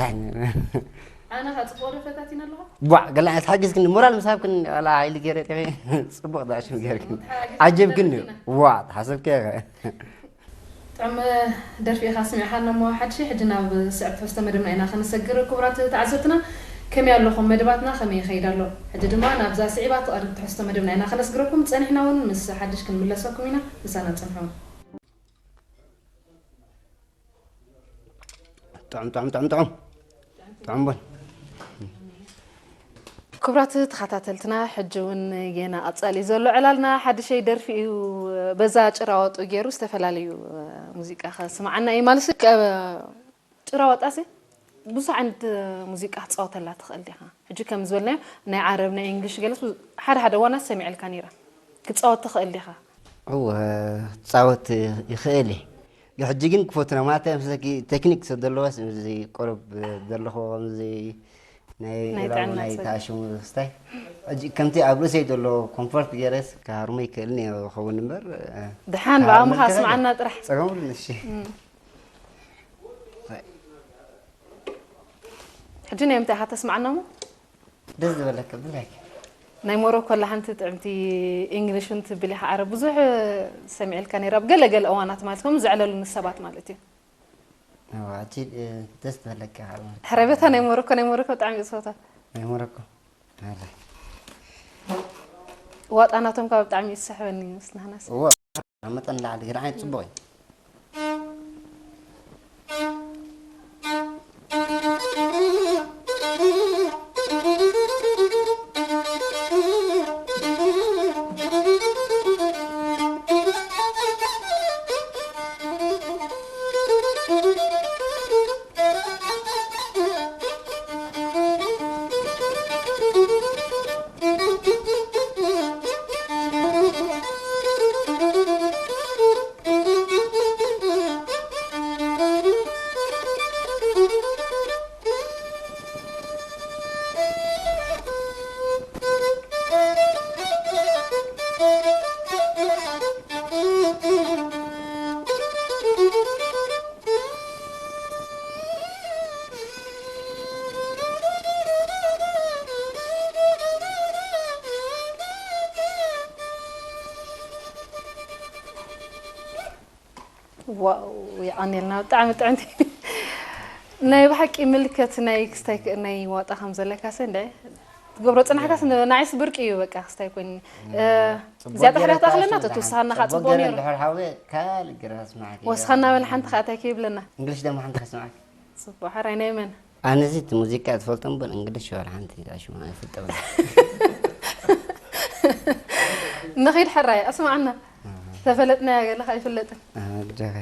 ኣነ ኸ ፅቡቕ ዶ ፈታቲና ኣለኹ? ቧዕ ገለ ዓይነት ሓጊዝክኒ ሞራል ምስ ሃብክኒ ዋላ ሓይሊ ገይረ ጥዒ ፅቡቕ ዳሽም ገይርክኒ ዓጀብክኒ። ዋዕ ተሓሰብክዮ ኸ? ጥዑም ደርፊ ኢኻ ኣስሚዕኻና እሞ ሓድሽ፣ ሕጂ ናብ ስዕብ ትሕዝቶ መደብና ኢና ከነሰግር። ክቡራት ተዓዘብትና ከመይ ኣለኹም? መደባትና ከመይ ይኸይድ ኣሎ? ሕጂ ድማ ናብዛ ስዒባ ትቐርብ ትሕዝቶ መደብና ኢና ከነስግረኩም። ጸኒሕና እውን ምስ ሓድሽ ክንምለሰኩም ኢና። ምሳና ጽንሑ። ጥዑም ጥዑም ጥዑም ጥዑም ጥዑም ቡን። ክቡራት ተኸታተልትና ሕጂ እውን ጌና ቀጻሊ እዩ ዘሎ ዕላልና ሓድሸይ ደርፊ እዩ በዛ ጭራዋጡ ገይሩ ዝተፈላለዩ ሙዚቃ ከስምዓና እዩ ማለት እዩ። ጭራዋጣሲ ብዙሕ ዓይነት ሙዚቃ ክትፃወተላ ትኽእል ዲኻ? ሕጂ ከም ዝበልናዮ ናይ ዓረብ ናይ እንግሊሽ ገለስ ሓደ ሓደ ዋናት ሰሚዐልካ ነይረ ክትፃወት ትኽእል ዲኻ? እወ ክፃወት ይኽእል እየ። ሕጂ ግን ክፈትና ማለት ምስለኪ ቴክኒክ ሰብ ዘለዋስ እዚ ቁሩብ ዘለኹ ከምዚ ናይ ናይ ዒላማ ጥዕና ናይ ሰብ። ተኣሽሙ ክስታይ ሕጂ ከምቲ ኣብ ርእሰይ ዘሎ ኮምፎርት ገይረስ ክሃርሞ ይክእልን እየ ክኸውን እምበር እ፣ ድሓን ክሃርሞ ብኣምኻ ይክእል። ስምዓና ጥራሕ። ጸገም የብሉን እሺ። ሕጂ ናይ ምንታይ ኢኻ ተስምዓና እሞ? ደስ ዝበለካ ብላይክ ናይ ሞሮኮ ኣላ ሓንቲ ጥዕምቲ ኢንግሊሽ እውን ትብል ኢኻ ዓረብ ብዙሕ ሰሚዐልካ ነይረ ኣብ ገለ ገለ እዋናት ማለት ከምኡ ዘዕለሉኒ ሰባት ማለት እዩ ኣዋ፣ ኣቲ ደስ ዝበለካ ዓረብ ሕረ ቤታ ናይ ሞሮኮ ናይ ሞሮኮ ብጣዕሚ እየ ዝፈትዋ ናይ ሞሮኮ ኣረ ዋጣ ናቶም ካብ ብጣዕሚ እዩ ዝስሕበኒ ምስ ናህናስ እዋ ካብ መጠን ንላዕሊ ገለ ዓይነት ፅቡቕ እዩ ዋው የቐንየልና ብጣዕሚ ጥዕምቲ ናይ ብሓቂ ምልከት ናይ ክስታይ ናይ ዋጣ ከም ዘለካ ሰ እንደ ትገብሮ ፅናሕካስ ንዓይስ ብርቂ እዩ በቃ ክስታይ ኮይኑ እዚኣ ጣሕላ ተኣኽለና ተትውስኻና ከዓ ፅቡቅ ነይሩ ወስኻና በለ ሓንቲ ከዓ እንታይ ከይብለና እንግሊሽ ደሞ ሓንቲ ከስምዓክ ፅቡቅ ሓራይ ናይ መን ኣነዚ እቲ ሙዚቃ ትፈልጦ እምበር እንግሊሽ ዋላ ሓንቲ ሽማ ኣይፈልጦ ንኺድ ሕራይ ኣስማዓና ተፈለጥናያ ገለ ከኣ ኣይፍለጥን ኣደኸ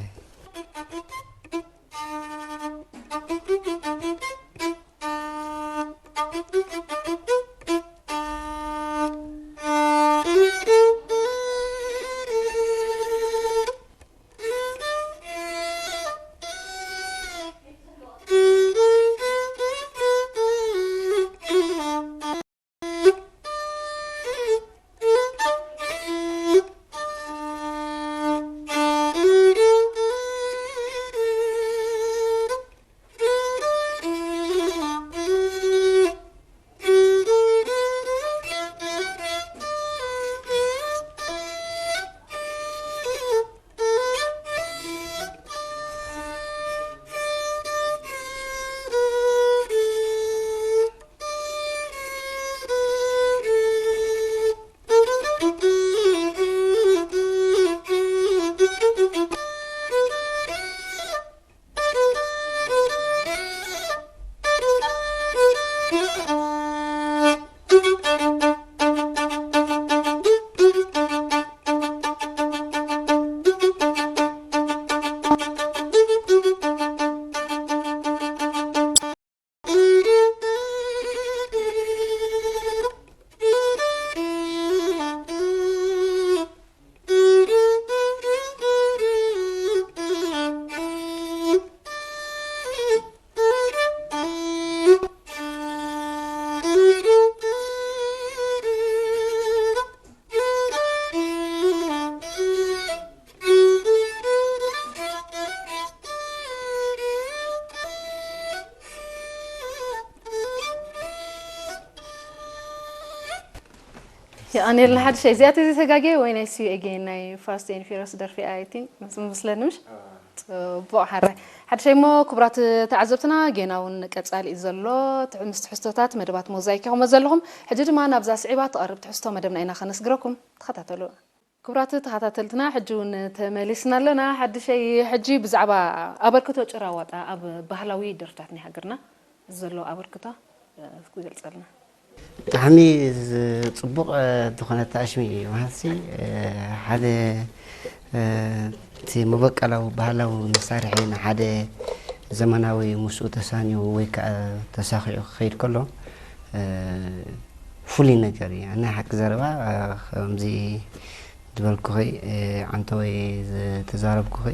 የቐንየልና ሓድሸይ። እዚኣ ተዘይተጋግየ ወይ ናይ See You Again ናይ Fast and Furious ደርፊ እያ፣ I think፣ ምስ-፣ ምስለኒ ምሽ? ጽቡቕ ሓራይ። ሓድሸይ እሞ ክቡራት ተዓዘብትና፣ ጌና እውን ቀጻሊ እዩ ዘሎ። ትሕ-፣ ምስ ትሕዝቶታት መደባት ሞዛይክ ኢኹም ዘለኹም። ሕጂ ድማ ናብዛ ስዒባ ትቐርብ ትሕዝቶ መደብና ኢና ከነስግረኩም። ተኸታተሉ። ክቡራት ተኸታተልትና፣ ሕጂ እውን ተመሊስና ኣለና። ሓድሸይ፣ ሕጂ ብዛዕባ ኣበርክቶ ጭራ ዋጣ ኣብ ባህላዊ ደርፍታት ናይ ሃገርና ዘሎ ኣበርክቶ፣ እ፣ እስኪ ገልጸልና። ብጣዕሚ ዝ-፣ ጽቡቕ፣ እ፣ ዝኾነ ኣተኣሽሚ እዩ። ማለትሲ፣ እ፣ ሓደ፣ እ፣ እቲ መበቀላዊ ባህላዊ መሳርሒ ንሓደ ዘመናዊ ምስኡ ተሳንዩ ወይ ከዓ ተሳኺዑ ክኸይድ ከሎ፣ እ፣ ፍሉይ ነገር እዩ። ኣነ ሓቂ ዘረባ፣ እ፣ ከምዚ ዝበልኩኺ፣ እ፣ ዓንተወይ ዝተዛረብኩኺ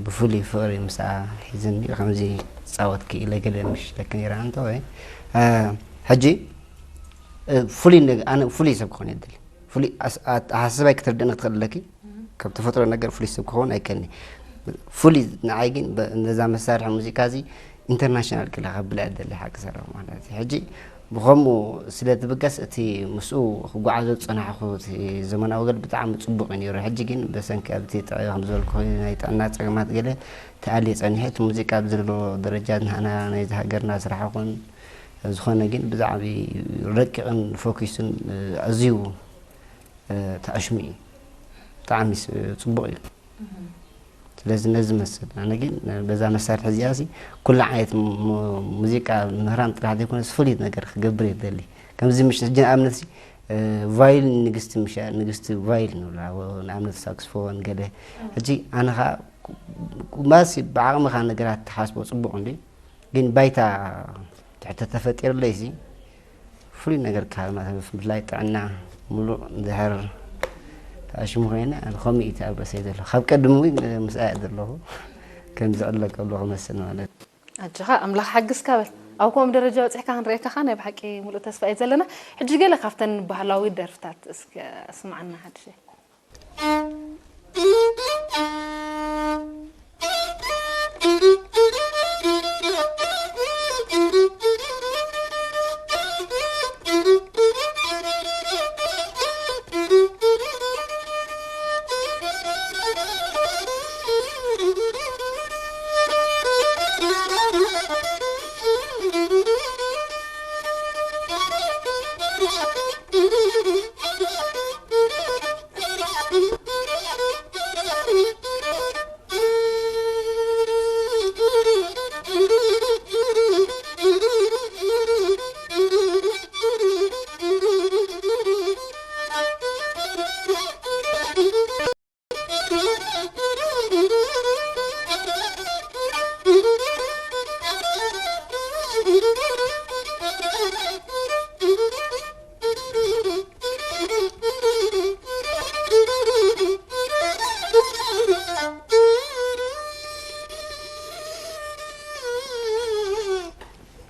ብፍሉይ ፍቕሪ ምስኣ ሒዝኒ ከምዚ ዝጻወትኪ ኢለ ገለ ምሽ ኢለኪ ነይረ ዓንተወይ። እ፣ ሕጂ፣ እ፣ ፍሉይ ነገ-፣ ኣነ ፍሉይ ሰብ ክኾን እየ ዝደሊ። ፍሉይ ኣስ-፣ ኣተሓሳስባይ ክትርድእኒ ክትኽእል ኣለኪ። ካብ ተፈጥሮ ነገር ፍሉይ ሰብ ክኸውን ኣይከልኒ። ፍሉይ ንዓይ ግን በ-፣ ነዛ መሳርሒ ሙዚቃ እዚ ኢንተርናሽናል ክላ ከብላ እየ ደሊ ሓቂ ዘረባ ማለት እዩ። ሕጂ ብኸምኡ ስለ ትብገስ እቲ ምስኡ ክጓዓዞ ዝጸናሕኩ እቲ ዘመናዊ ገል ብጣዕሚ ጽቡቕ እዩ ነይሩ። ሕጂ ግን በሰንኪ ኣብቲ ጥዕ-፣ ከም ዝበልኩ ናይ ጥዕና ጸገማት ገለ ተኣልየ ጸኒሐ። እቲ ሙዚቃ ኣብ ዘለዎ ደረጃ ንሕና ናይዚ ሃገርና ስራሕ ይኹን ዝኾነ ግን ብዛዕባ ረቂቕን ፎኪስን ኣዝዩ እ፣ ተኣሽሙ እዩ። ብጣዕሚ ስ-፣ ጽቡቕ እዩ። ስለዚ ነዚ መስል ኣነ ግን በዛ መሳርሒ እዚኣ ሲ ኩሉ ዓይነት ሙ-፣ ሙ-፣ ሙዚቃ ምህራም ጥራሕ ዘይኮነስ ፍሉይ ነገር ክገብር እየ ዝደሊ። ከምዚ ምሽ ሕጂ ንኣብነት ሲ፣ እ፣ ቫዮሊን ንግስቲ ምሽ፣ ንግስቲ ቫዮሊን ንብላ፣ ወ-፣ ንኣብነት ሳክስፎን ገለ። ሕጂ ኣነ ኸኣ ኩ-፣ ኩ-፣ ማሲ ብዓቕምኻ ነገራት ትሓስቦ ጽቡቕ እንድዩ። ግን ባይታ ትሕተ ተፈጢርለይ ሲ ፍሉይ ነገር ክሃብ ማለት እዩ። ብፍላይ ጥዕና ምሉእ እንድሕር ተኣሽሙ ኮይነ፣ ኣነ ከምኡ እዩ እቲ ኣብ ርእሰይ ዘሎ። ካብ ቀድሙ እውን ምስኣ እየ ዘለኹ። ከም ዝዕለ ከብሎ ክመስል ማለት እዩ። ኣጆኻ፣ ኣምላኽ ሓግዝካ በል። ኣብ ከምኡ ደረጃ በጺሕካ ክንርእየካ ከኣ ናይ ብሓቂ ምሉእ ተስፋ እዩ ዘለና። ሕጂ ገለ ካብተን ባህላዊ ደርፍታት እስከ ኣስምዓና ሓድሸይ።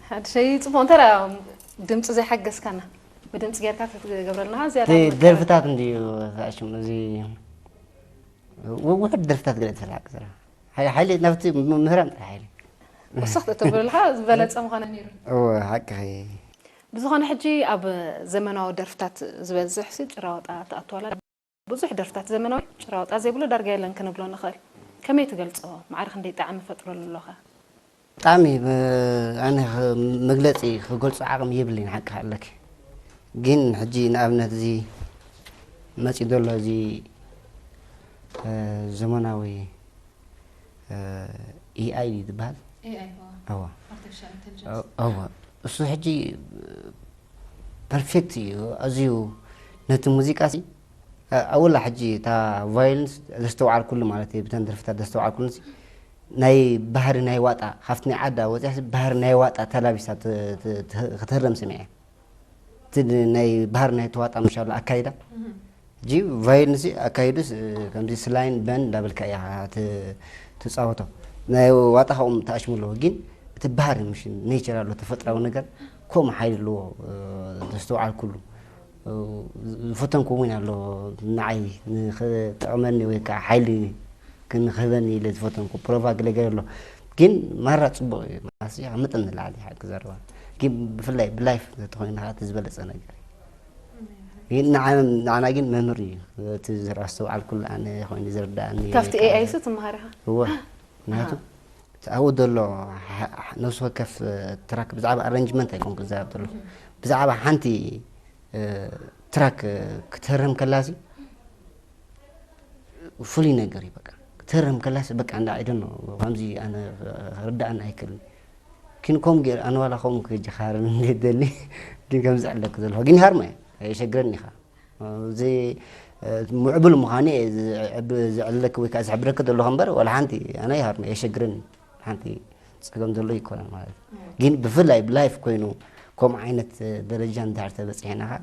ሓድሸይ ጽቡቕ። እንተ ደኣ ድምጺ ዘይሓገዝካና፣ ብድምጺ ጌርካ ተትገብረልና ዝያዳ እቲ ምርካብ። ደርፍታት እንድዩ ተኣሽሙ፣ እዚ ው-፣ ውሑድ ደርፍታት ገለ ተላቅ ስራሕ። ሓይ-፣ ሓይሊ ናብቲ ም-፣ ምህራም ጥራሕ ሓይሊ። ወሰኽ ተተብለልካ ዝበለጸ ምዃነ ነይሩ። እወ፣ ሓቅኺ። ብዝኾነ ሕጂ ኣብ ዘመናዊ ደርፍታት ዝበዝሕ ሲ ጭራዋጣ ትኣቱ ኣላ። ብዙሕ ደርፍታት ዘመናዊ ጭራዋጣ ዘይብሉ ዳርጋ የለን ክንብሎ ንኽእል። ከመይ ትገልጾ? ማዕረ ክንደይ ጣዕሚ ፈጥረሉ ኣሎኻ? ብጣዕሚ፣ ብ-፣ ኣነ ኽ-፣ መግለጺ ክገልጾ ዓቕሚ የብለይን፣ ሓቂ ኣለኪ። ግን ሕጂ ንኣብነት እዚ መጺኡ ዘሎ እዚ፣ እ፣ ዘመናዊ፣ እ፣ ኤ ኣይ ድዩ ዝበሃል? ኤ ኣይ፣ እዋ። እዋ። ኣርቲፊሻል ኢንተሊጀንስ። እ-፣ እዋ። እሱ ሕጂ ፐርፌክት እዩ። ኣዝዩ ነቲ ሙዚቃ ሲ፣ እ፣ ኣውላ ሕጂ እታ ቫዮሊንስ ዘስተውዓልኩሉ ማለት እዩ፣ ብተን ደርፍታት ዘስተውዓልኩሉ ሲ፣ ናይ ባህሪ ናይ ዋጣ፣ ካብቲ ናይ ዓዳ ወፂኣ ሲ፣ ባህሪ ናይ ዋጣ ተላቢሳ ት-፣ ት-፣ ት-፣ ክትህረም ስሚዐ። እቲ ናይ ባህሪ ናይ ተዋጣ ምሻሉ ኣካይዳ። እህም። ሕጂ ቫዮሊን እዚ ኣካይዱስ፣ እ፣ ከምዚ ስላይን በን እንዳበልካ እያ ት-፣ ትጻወቶ። ናይ ዋጣ ካብኦም ተኣሽሙ ኣለዎ፣ ግን እቲ ባህሪ ምሽ ኔቸር ኣሎ፣ ተፈጥራዊ ነገር ከምኡ ሓይሊ ኣለዎ፣ እ፣ ዘስተውዓልኩሉ። እ፣ ዝፈተንኩ እውን ኣሎ፣ ንዓይ ንኽጠቕመኒ ወይ ከዓ ሓይሊ ክንክህበኒ ኢለ ዝፈተንኩ ፕሮቫ ገለ ገለ ኣሎ። ግን ማራ ጽቡቕ እዩ፣ ማለትሲ ካብ መጠን ንላዕሊ ሓቂ ዘረባ። ግን ብፍላይ ብላይፍ እንተኾይኑ ከዓ እቲ ዝበለጸ ነገር እዩ። ግን ንዓ-፣ ንዓና ግን መምህር እዩ። እቲ ዝረኣ-፣ ዝተውዓልኩሉ ኣነ ኮይኑ ዝርዳእኒ ካብቲ ካብ ኤኣይ ሱ ትመሃር ኢኻ? እወ። ምኽንያቱ ኣብኡ ዘሎ ሓ-፣ ሓ-፣ ነፍሲ ወከፍ ትራክ ብዛዕባ ኣረንጅመንት ኣይኮንኩ ዝዛረብ ዘለኹ። ብዛዕባ ሓንቲ፣ እ፣ ትራክ ክትህረም ከላሲ ፍሉይ ነገር እዩ። በቃ ክትህረም ከላሲ በቃ እንዳ፣ I don't know፣ ከምዚ ኣነ ክርዳእኒ ኣይክእልን። ግን ከምኡ ገይረ ኣነ ዋላ ከምኡ ክጅኻርን እንደ ደሊ ግን ከምዚ ኣለኩ ዘለኹ ግን ይሃርሞ እየ። የሸግረኒ ኢኻ። እዚ፣ እ፣ ምዕቡል ምዃኑ እየ ዝዕብ-፣ ዝዕለክ ወይ ከዓ ዝሕብረክ ዘለኹ እምበር ዋላ ሓንቲ ኣነ ይሃርሞ የሸግረኒ። ሓንቲ ጸገም ዘሎ ይኮነን ማለት እዩ። ግን ብፍላይ ብላይፍ ኮይኑ ከምኡ ዓይነት ደረጃ እንድሕር ተበጺሕና ኸኣ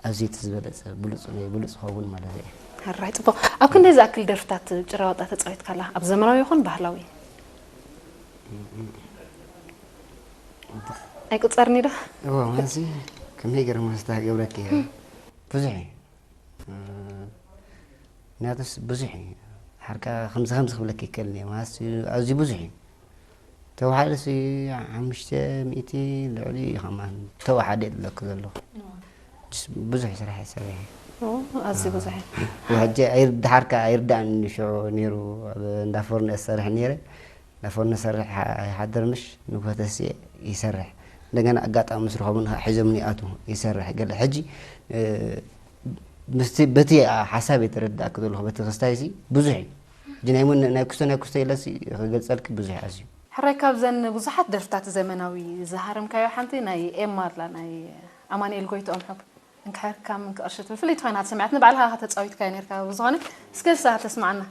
ኣዝዩ እቲ ዝበለጸ ብሉጽ፣ ብሉጽ ይኸውን ማለት እዩ። ሕራይ ጽቡቕ። ኣብ ክንደይ ዝኣክል ደርፍታት ጭራዋጣ ተጻዊትካ ኣለኻ? ኣብ ዘመናዊ ይኹን ባህላዊ? ኣይቁጸርኒ ዶ? እዎ፣ ማለትሲ ከመይ ገይረ ማስታ ክገብረኪ እየ? ብዙሕ እዩ። እ፣ ምክንያቱስ ብዙሕ እዩ። ሓርካ ከምዚ ከምዚ ክብለኪ ይክእል እየ። ማለትሲ ኣዝዩ ብዙሕ እዩ። ተወሓደ ሲ ሓሙሽተ ሚእቲ ልዕሊ እዩ ከማን ተወሓደ ይብለኪ ዘለኹ። ጅስ ብዙሕ ስራሕ ይሰርሕ እየ። ኦ፣ ኣዝዩ ብዙሕ እዩ። ሕጂ ኣይር-፣ ድሓርካ ኣይርዳእን ሽዑ ነይሩ። ኣብ እንዳ ፎርኖ እሰርሕ ነይረ። እንዳ ፎርኖ እሰርሕ ይሓድር ምሽ ንግሆ ተሲኤ ይሰርሕ። እንደገና ኣጋጣሚ ምስ ረኸቡኒ ከዓ ሒዞምኒ ይኣትዉ ይሰርሕ። ገለ ሕጂ፣ እ፣ ምስቲ፣ በቲ ሓሳብ እየ ተረዳእኪ ዘለኹ፣ በቲ ክስታይሲ ብዙሕ እዩ። ሕጂ ናይ ሞን-፣ ናይ ኩስቶ፣ ናይ ኩስቶ ኢለሲ ክገልጸልኪ ብዙሕ ኣዝዩ። ሕራይ ካብዘን ብዙሓት ደርፍታት ዘመናዊ ዝሃረምካዮ ሓንቲ ናይ ኤማ ኣላ፣ ናይ ኣማኑኤል ጎይትኦም ሕብ እንክሕርካ ምን ክቕርሽት ብፍልይቲ ኮይና ተሰሚዓትኒ፣ ባዕልኻ ተጻዊትካዮ ነርካ። ብዝኾነ እስከ ንሳ ተስማዓና።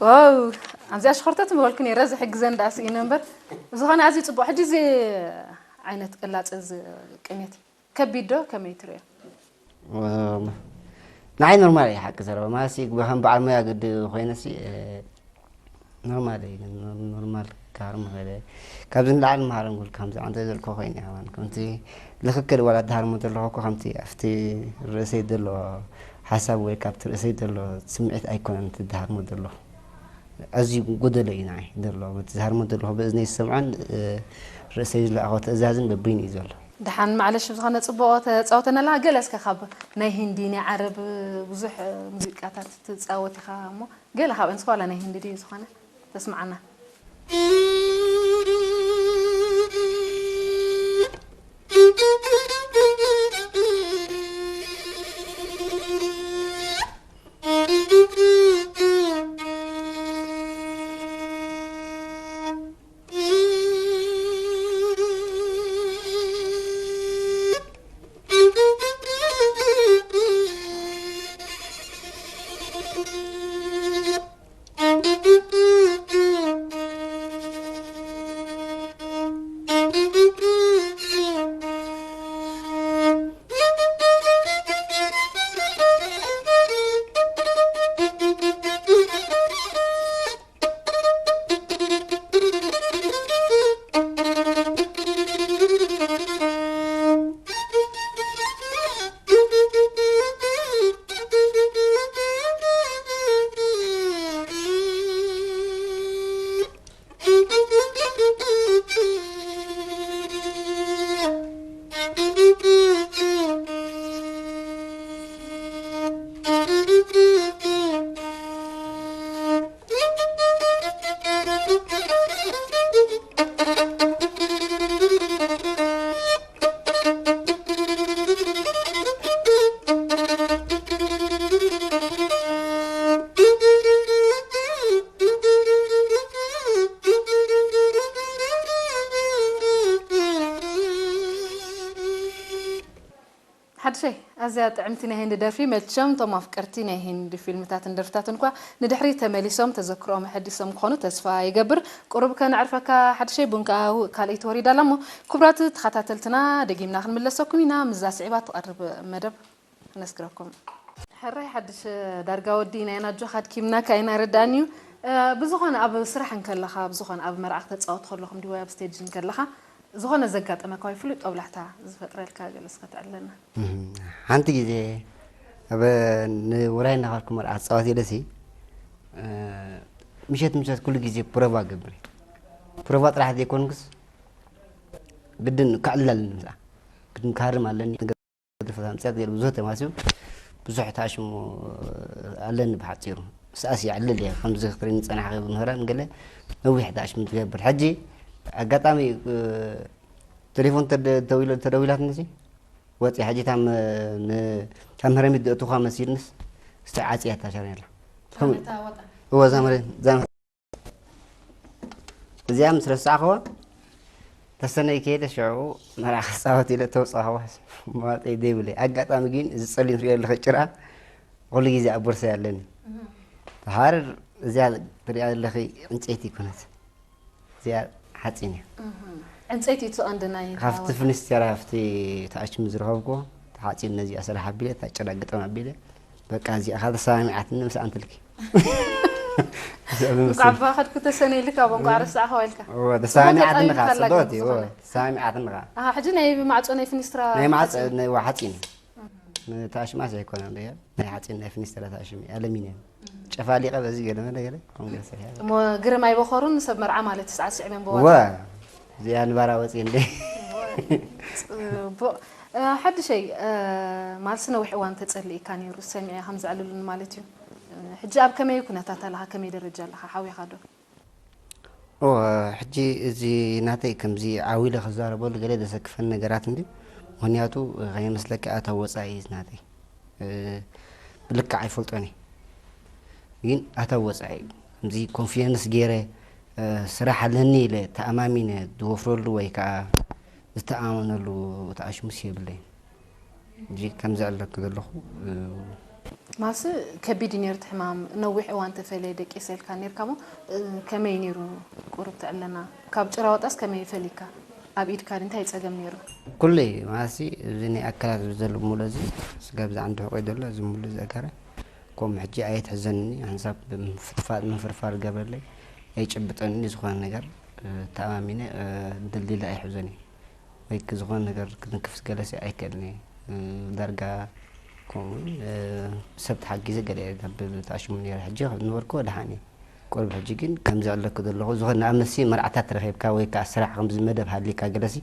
ዋው፣ ኣብዚኣ ሽኾርተት ምበልኩ ነይረ፣ ዝሕግዘን ደኣ ስኢነ እምበር። ብዝኾነ ኣዝዩ ጽቡቕ። ሕጂ እዚ ዓይነት ቅላጽ እዚ ቅኔት ከቢድ ዶ? ከመይ ትርእዮ? እም፣ ንዓይ ኖርማል እዩ ሓቂ ዘረባ። ማለትሲ ከም በዓል ሞያ ግዲ ኮይነሲ፣ እ፣ ኖርማል እዩ፣ ግን ኖር-፣ ኖርማል ክሃርም ይኽእል እየ። ካብዚ ንላዕሊ መሃረም ክብል ከምዚ ኣንተ ዘልኮ ኮይኑ እየ፣ ከማን ከምቲ ልኽክል ዋላ ትሃርሞ ዘለኹ እኮ ከምቲ ኣብቲ ርእሰይ ዘሎ ሓሳብ ወይ ካብቲ ርእሰይ ዘሎ ስምዒት ኣይኮነን እቲ ዝሃርሞ ዘለኹ። ኣዝዩ ጎደሎ እዩ ንዓይ ዘሎ። በቲ ዝሃርሞ ዘለኹ ብእዝነይ ዝሰምዖን፣ እ፣ ርእሰይ ዝለኣኾ ትእዛዝን በበይኑ እዩ ዘሎ። ደሓን ማዕለሽ ብዝኾነ ጽቡቕ ተጻውተናላ። ገለ እስከ ካብ ናይ ሂንዲ፣ ናይ ዓረብ ብዙሕ ሙዚቃታት ትጻወት ኢኻ እሞ፣ ገለ ካብአን እስከ ዋላ ናይ ሂንዲ ድዩ ዝኾነ ተስምዓና። ሸይ፣ ኣዝያ ጥዕምቲ ናይ ህንዲ ደርፊ። መቸም እቶም ኣፍቀርቲ ናይ ህንዲ ፊልምታትን ደርፍታትን እኳ ንድሕሪት ተመሊሶም ተዘክሮኦም ኣሐዲሶም ክኾኑ ተስፋ ይገብር። ቁሩብ ከነዕርፈካ ሓድሸይ፣ ቡን ከኣ ካልኣይቲ ወሪዳ ኣላ እሞ፣ ክቡራት ተኸታተልትና፣ ደጊምና ክንምለሰኩም ኢና ምስዛ ስዒባ ትቐርብ መደብ። ነስግረኩም። ሕራይ ሓድሽ፣ ዳርጋ ወዲእናዮ፣ ኣጆኻ ኣድኪምናካ ኢና፣ ኣይርዳእን እዩ። ብዝኾነ ኣብ ስራሕ እንከለኻ፣ ብዝኾነ ኣብ መርዓ ክተጻወት ከለኹም ድዩ ወይ ኣብ ስቴጅ እንከለኻ ዝኾነ ዘጋጠመካ ወይ ፍሉይ ጦብላሕታ ዝፈጥረልካ ገለ እስከ ተዕልለና። ሓንቲ ግዜ ኣብ ንውራይ እናኸድኩ መርዓ ክጻወት ኢለሲ ምሸት ምሸት ኩሉ ግዜ ፕሮቫ እገብር እየ። ፕሮቫ ጥራሕ ዘይኮንኩስ ግድን ክዕልል ኣለኒ ምስኣ። ግድን ክሃርም ኣለኒ። ገደፈት ኣምፅያት ገለ ብዙሕ ተማስዩ ብዙሕ ተኣሽሙ ኣለኒ ብሓፂሩ። ምስኣስ ይዕልል እየ። ከምዚ ክትሪኒ ዝፀናሕኺ ብምህራን ገለ ነዊሕ ተኣሽሙ ትገብር። ሕጂ ኣጋጣሚ ቴሌፎን ተደ- ተዊለ- ተደዊላትኒ ሲ ወፂ ሕጂ ታም ን- ታም ህረሚት ደእቱኻ መሲልንስ እስቲ ዓፅያ ታሻርያላ እወ ዛመረ ዛመረ እዚኣ ምስ ረሳዕኽዎ ተሰነይ ከይደ ሽዑ መርዓ ክፃወት ኢለ ተውፃኽዋ መዋፀይ ዘይብለይ ኣጋጣሚ ግን እዚ ፀሊም ትሪኦ ኣለኸ ጭራ ኩሉ ግዜ ኣብ ቦርሳይ ኣለኒ ተሓር እዚኣ ትሪኣ ኣለኺ ዕንፀይቲ ይኮነት እዚኣ ሓፂን እያ ዕንፀይቲ እቲ ቀንዲ ናይ ካብቲ ፍንስቴራ ኣብቲ ተኣሽሙ ዝረኸብኩ ተሓፂን ነዚኣ ስራሕ ኣቢለ እታ ጭራ ግጠም ኣቢለ በቃ እዚኣ ካብ ተሰማሚዓትኒ ምስ ኣንትልኪ እንኳዕ ብኸድኩ ተሰነይልካ ብ እንኳዕ ረሳዕኸዋ ኢልካ እወ ተሰማሚዓትኒ ከዓ ተጻዊትካላ ጽቡቅ ግን እዩ እወ ዝኾነ። ተሰማሚዓትኒ ከዓ ኣሃ፣ ሕጂ ናይ ማዕጾ ናይ ፍኒስትራ ናይ ማዕጾ ሓጺን። ናይ ዋ ሓጺን እዩ። ንታሽማስ ኣይኮነን ዶ ናይ ሓጺን ናይ ፍኒስትራ ታሽም እዩ ኣለሚንየም ጨፋሊቀ በዚ ገለ መለ ገለ ከምኡ ገለ ሰሪሐ እሞ ግርም ኣይበኸሩን ሰብ መርዓ ማለት ሰዓት ስዕበን በዋ ወ እዚኣ ንባራ ወፂ እንደ ጽቡቅ። እ፣ ሓድሸይ እ፣ ማልሲ ነዊሕ እዋን ተጸሊእካ ነይሩ ሰሚዐ ከም ዘዕልሉን ማለት እዩ። እ፣ ሕጂ ኣብ ከመይ ኩነታት ኣለኻ ከመይ ደረጃ ኣለኻ ሓዊኻ ዶ? ኦ ሕጂ እዚ ናተይ ከምዚ ዓው ኢለ ክዛረበሉ ገለ ዘሰክፈኒ ነገራት እንዲ ምክንያቱ ከይመስለካ ኣታዊ ወፃኢ እዩ ናተይ እ፣ ብልክዕ ኣይፈልጦን እየ ግን ኣታዊ ወፃኢ እዩ ከምዚ ኮንፊደንስ ገይረ እ፣ ስራሕ ኣለኒ ኢለ ተኣማሚነ ዝወፍረሉ ወይ ከዓ ዝተኣማመነሉ ተኣሽሙስ የብለይን ሕጂ ከም ዘዕለኩ ዘለኹ እ፣ ማሲ ከቢድ እዩ ነይሩ እቲ ሕማም ነዊሕ እዋን ተፈለየ ደቂሰ ኢልካ ነርካ ሞ እ፣ ከመይ ነይሩ ቁሩብ ትዕለና ካብ ጭራ ወጣስ ከመይ ፈሊካ ኣብ ኢድካ ድ እንታይ ጸገም ነይሩ ኩለይ ማሲ እዚ ናይ ኣካላት ዘሎ ሙሉ እዚ ስጋ ብዛዕባ እንድሕቆይ ዘሎ እዚ ሙሉ እዚ ኣካረ ከም ሕጂ ኣየትሕዘንኒ ሓንሳብ ብምፍትፋጥ ምፍርፋር ገብረለይ ኣይጭብጠኒ ዝኾነ ነገር እ፣ ተኣማሚነ እ፣ ድልድል ኣይሕዞን እዩ ወይ ክ- ዝኾነ ነገር ክትንክፍስ ገለሲ ኣይክእልን እየ እ፣ ዳርጋ ከምኡ እ፣ ሰብ ተሓጊዘ ገለ እየ ናብ ተኣሽሙ ነረ ሕጂ ነበርኩ ደሓን እየ ቁርብ ሕጂ ግን ከምዚ ኣለኩ ዘለኹ ዝኾነ ንኣብነት ሲ መርዓታት ረኺብካ ወይ ከዓ ስራሕ ከምዚ መደብ ሃሊካ ገለሲ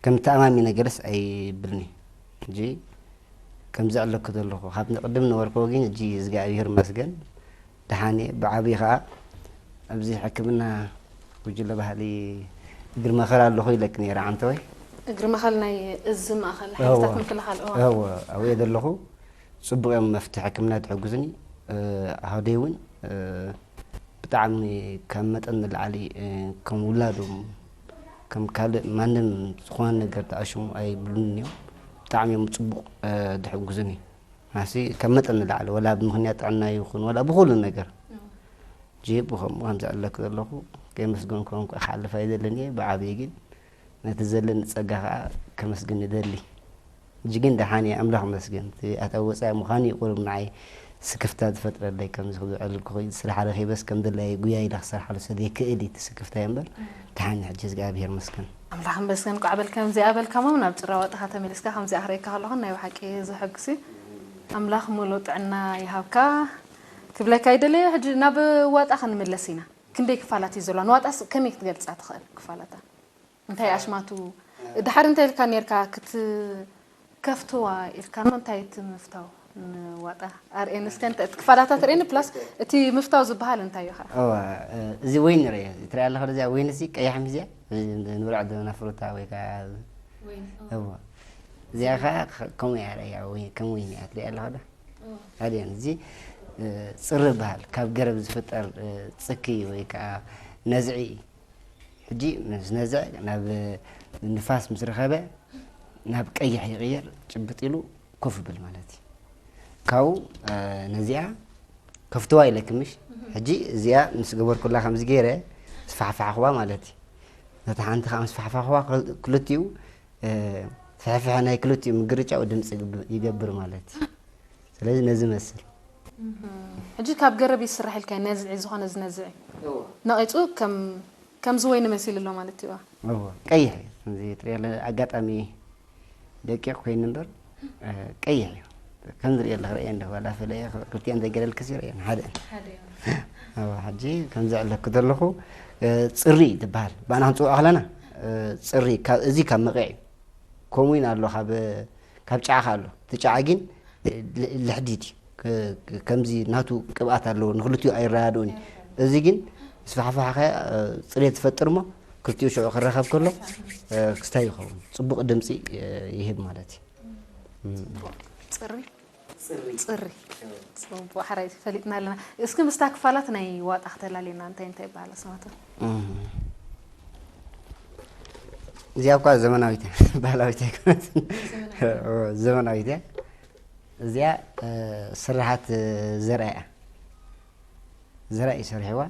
ከም ተኣማሚነ ገለስ ኣይብልኒ ሕጂ ከምዚ ኣለኩ ዘለኹ ካብ ንቅድም ነበርኩ ግን ሕጂ እግዚኣብሔር መስገን ደሓን እየ ብዓብዪ ከዓ ኣብዚ ሕክምና ጉጅለ ባህሊ እግሪ መኸል ኣለኹ ኢለክ ነይረ ዓንተወይ እግሪ መኸል ናይ እዚ ማእኸል ሓይልታት ምክልኻል እዋ እወ ኣብየ ዘለኹ ፅቡቅ እዮም መፍትሒ ሕክምና ትሕግዙኒ ሃደይ እውን ብጣዕሚ ካብ መጠን ንላዕሊ ከም ውላዶም ከም ካልእ ማንም ዝኾነ ነገር ተኣሽሙ ኣይብሉን እዮም ብጣዕሚ እዮም ፅቡቅ ዝሕግዙኒ ኣሲ ካብ መጠን ንላዕሊ ወላ ብምኽንያት ጥዕና ይኹን ወላ ብኹሉ ነገር ጂ ብኸምኡ ከምዚ ኣለኩ ዘለኹ ከየመስገንኩ እንኳ ክሓልፍ ኣይደልን እየ ብዓብዪ ግን ነቲ ዘለኒ ፀጋ ከዓ ከመስግን ይደሊ ሕጂ ግን ደሓን እየ ኣምላኽ መስገን እቲ ኣታ ወፃኢ ምዃኑ እዩ ቁሩብ ንዓይ ስክፍታ ዝፈጥረለይ ከምዚ ክዝዕል ክኸይድ ስራሕ ረኺበስ ከም ድላየ ጉያ ኢለ ክሰርሓሉ ስለ ዘይክእል እዩ እቲ ስክፍታ እየ እምበር ደሓን እየ ሕጂ እግዚኣብሔር መስገን ኣምላኽ መስገን ቋዕ በል ከምዚኣ በልካሞ ናብ ጭራ ዋጣኻ ተመሊስካ ከምዚኣ ክረእካ ከለኹ ናይ ብሓቂ ዘሐጉስ እዩ ኣምላኽ ሙሉእ ጥዕና ይሃብካ ክብለካ ይደለየ ሕጂ ናብ ዋጣ ክንምለስ ኢና ክንደይ ክፋላት እዩ ዘለዋ ንዋጣስ ከመይ ክትገልፃ ትኽእል ክፋላታ እንታይ ኣሽማቱ ድሓር እንታይ ኢልካ ነርካ ክትከፍትዋ ኢልካ ኖ እንታይ እቲ ምፍታው ንዋጣ ኣርእየን እስከ እንታይ እቲ ክፋላታ ትርእየኒ ፕላስ እቲ ምፍታው ዝበሃል እንታይ እዩ ኸ እዋ እዚ ወይን ንርእዮ ትሪኣ ኣለኻ እዚኣ ወይን እዚ ቀያሕ ምስ እዚኣ ንብልዖ ዘለና ፍሩታ ወይ ከዓ እዋ እዚኣ ከዓ ከምኡ እያ ርእያ ወይ ከም ወይን እያ ትሪኣ ኣለኻ ዶ ኣድያን እዚ ፅሪ ይበሃል ካብ ገረብ ዝፍጠር ፅኪ ወይ ከዓ ነዝዒ እዩ ሕጂ ምስ ነዝዕ ናብ ንፋስ ምስ ረኸበ ናብ ቀይሕ ይቕየር ጭብጥ ኢሉ ኮፍ ብል ማለት እዩ። ካብኡ ነዚኣ ከፍትዋ ኢለኪ ምሽ? ሕጂ እዚኣ ምስ ገበርኩላ ከምዚ ገይረ ስፋሕፋሕኽዋ ማለት እዩ። ነታ ሓንቲ ከዓ ምስ ፋሕፋሕኽዋ ክልቲኡ ፍሕፍሐ ናይ ክልቲኡ ምግርጫው ድምፂ ይገብር ማለት እዩ። ስለዚ ነዚ መስል። ሕጂ ካብ ገረብ ይስራሕ ኢልካ ነዝዒ ዝኾነ ዝነዝዒ ነቒፁ ከም ከምዚ ወይኒ መሲሉ ኣሎ ማለት እዩ። እዎ ቀይሕ እዩ። እዚ ትሪኦ ኣጋጣሚ ደቂቕ ኮይኑ እምበር ቀይሕ እዩ። ከም ዝሪኦ ኣለኽ ርእየ እንደ ዋላ ፈለ እየ ክልቲአን ዘይገለልክስ ይርእየን ሓደ እዋ ሕጂ ከም ዘዕለኩ ዘለኹ ፅሪ ትበሃል ብኣና ክንፅውዖ ከለና ፅሪ እዚ ካብ መቐዕ እዩ። ከምኡ ኢና ኣሎ ካብ ጫዕኻ ኣሎ እቲ ጫዓ ግን ልሕዲት እዩ። ከምዚ ናቱ ቅብኣት ኣለዎ ንክልቲኡ ኣይረዳድኡን እዩ። እዚ ግን ምስ ፋሕፋሕካ ፅሬት ዝፈጥር እሞ ክልቲኡ ሽዑ ክረኸብ ከሎ ክስታይ ይኸውን ፅቡቕ ድምፂ ይህብ ማለት እዩ። ፅሪ ፅሪ ፅቡቅ ሓራይ ፈሊጥና ኣለና። እስኪ ምስታ ክፋላት ናይ ዋጣ ክተላልየና እንታይ እንታይ ይበሃል ኣስማቱ? እዚኣ እኳ ዘመናዊት እያ ባህላዊት ኣይኮነትን። ዘመናዊት እያ። እዚኣ ስርሓት ዘርኣ እያ። ዘርኣ እዩ ሰሪሕዋ።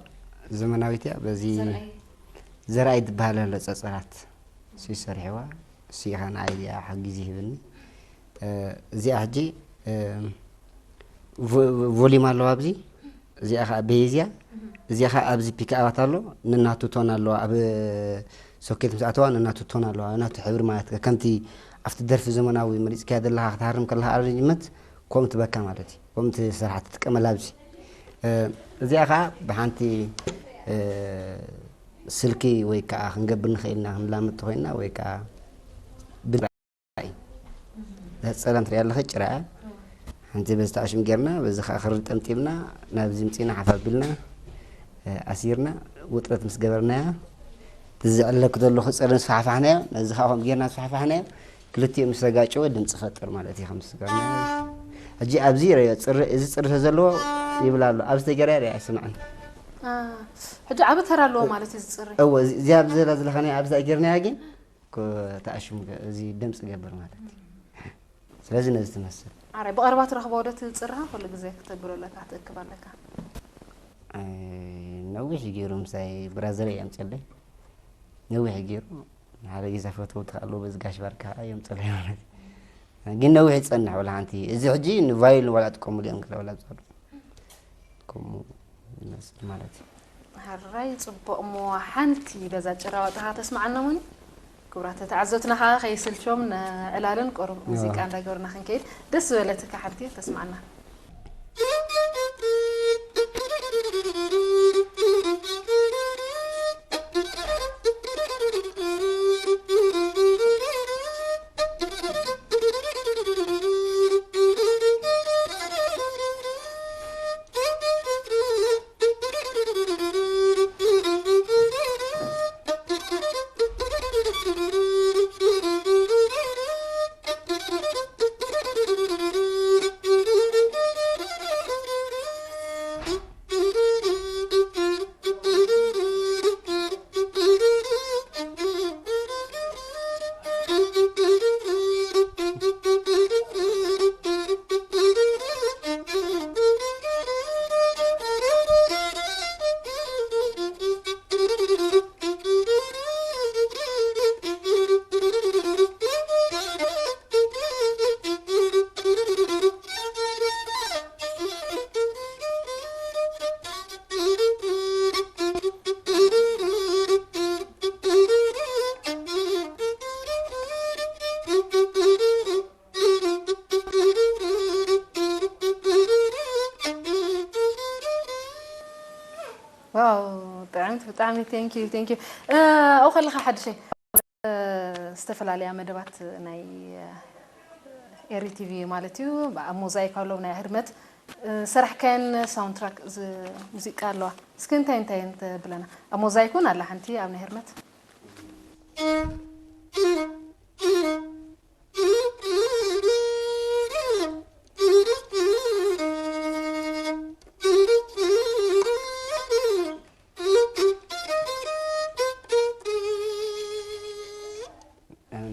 ዘመናዊት እያ። በዚ ዘርኣይ ዝበሃል ኣሎ ጸጸራት እሱ እዩ ሰሪሕዋ። እሱ እዩ ከኣ ንዓይ እዚኣ ሓጊዝ ይህብኒ። እዚኣ ሕጂ ቮሊም ኣለዋ ኣብዚ እዚኣ ከዓ ቤዝ እያ። እዚኣ ከዓ ኣብዚ ፒክኣባት ኣሎ ነናቱ ቶን ኣለዋ ኣብ ሶኬት ምስ ኣተዋ ነናቱ ቶን ኣለዋ ነናቱ ሕብሪ ማለት ከምቲ ኣብቲ ደርፊ ዘመናዊ መሪፅካያ ዘለካ ክትሃርም ከለካ ኣረንጅመንት ከምኡ ትበካ ማለት እዩ። ከምኡ ትሰርሓ ትጥቀመላ ኣብዚ እዚኣ ከዓ ብሓንቲ ስልኪ ወይ ከዓ ክንገብር ንኽእል ኢና ክንላመድ ተኮይንና ወይ ከዓ ጸላም ትሪኣ ኣለኺ ጭራ እያ። ሓንቲ በዚ ተኣሽም ጌርና በዚ ከዓ ክሪ ጠምጢምና ናብዚ ምፂና ሓፍ ኣቢልና ኣሲርና ውጥረት ምስ ገበርናያ ትዝዕለኩ ዘለኹ ፅሪ ምስ ፋሕፋሕናዮ ነዚ ከዓ ከምኡ ጌርና ምስ ፋሕፋሕናዮ ክልቲኡ ምስ ተጋጨወ ድምፂ ፈጥር ማለት እዩ። ከም ስጋና ሕጂ ኣብዚ ረዮ ፅሪ እዚ ፅሪ ተዘለዎ ይብል ኣሎ ኣብዚ ተገርያ ሪኣ ኣይስምዐን። ሕጂ ዓቢ ተራ ኣለዎ ማለት እዩ ዝፅሪ። እወ እዚኣ ኣብዚ ዘላ ዝለኸናዮ ኣብዚ ጌርናያ ግን ተኣሽሙ እዚ ድምፂ ገብር ማለት እዩ። ስለዚ ነዚ ትመስል። ኣራይ ብቐረባ ትረኽቦ ዶ ትፅርኻ ኩሉ ግዜ ክተብሎ ኣለካ ክትእክብ ኣለካ? ነዊሕ ገይሩ ምሳይ ብራዘር እየ ኣምፅለይ ነዊሕ ገይሩ ሓደ ግዜ ፈተውቲ ኣለዎ በዚ ጋሽ ባርካ የምፅለይ ማለት እዩ። ግን ነዊሕ ይፀንሕ ወላ ሓንቲ እዚ ሕጂ ንቫይል ዋላ ጥቀሙሉ እዮም ክላ ወላ ብፃሉ ከምኡ ይመስል ማለት እዩ። ሕራይ ፅቡቕ እሞ ሓንቲ በዛ ጭራዋጣኻ ተስማዓና ሙኒ። ክቡራት ተዓዘብትና ከዓ ከይስልችዎም ንዕላልን ቁሩብ ሙዚቃ እንዳገበርና ክንከይድ ደስ ዝበለትካ ሓንቲ ተስማዓና። ዋው ጥዕምቲ ብጣዕሚ thank you thank you። ኣብኡ ከለኻ ሓድሸይ ዝተፈላለያ መደባት ናይ ኤሪ ቲቪ ማለት እዩ ኣብ ሞዛይክ ኣሎ ናይ ህርመት ዝሰራሕካየን ሳውንድ ትራክ ሙዚቃ ኣለዋ። እስኪ እንታይ እንታይ ተብለና ኣብ ሞዛይክ እውን ኣላ ሓንቲ ኣብ ናይ ህርመት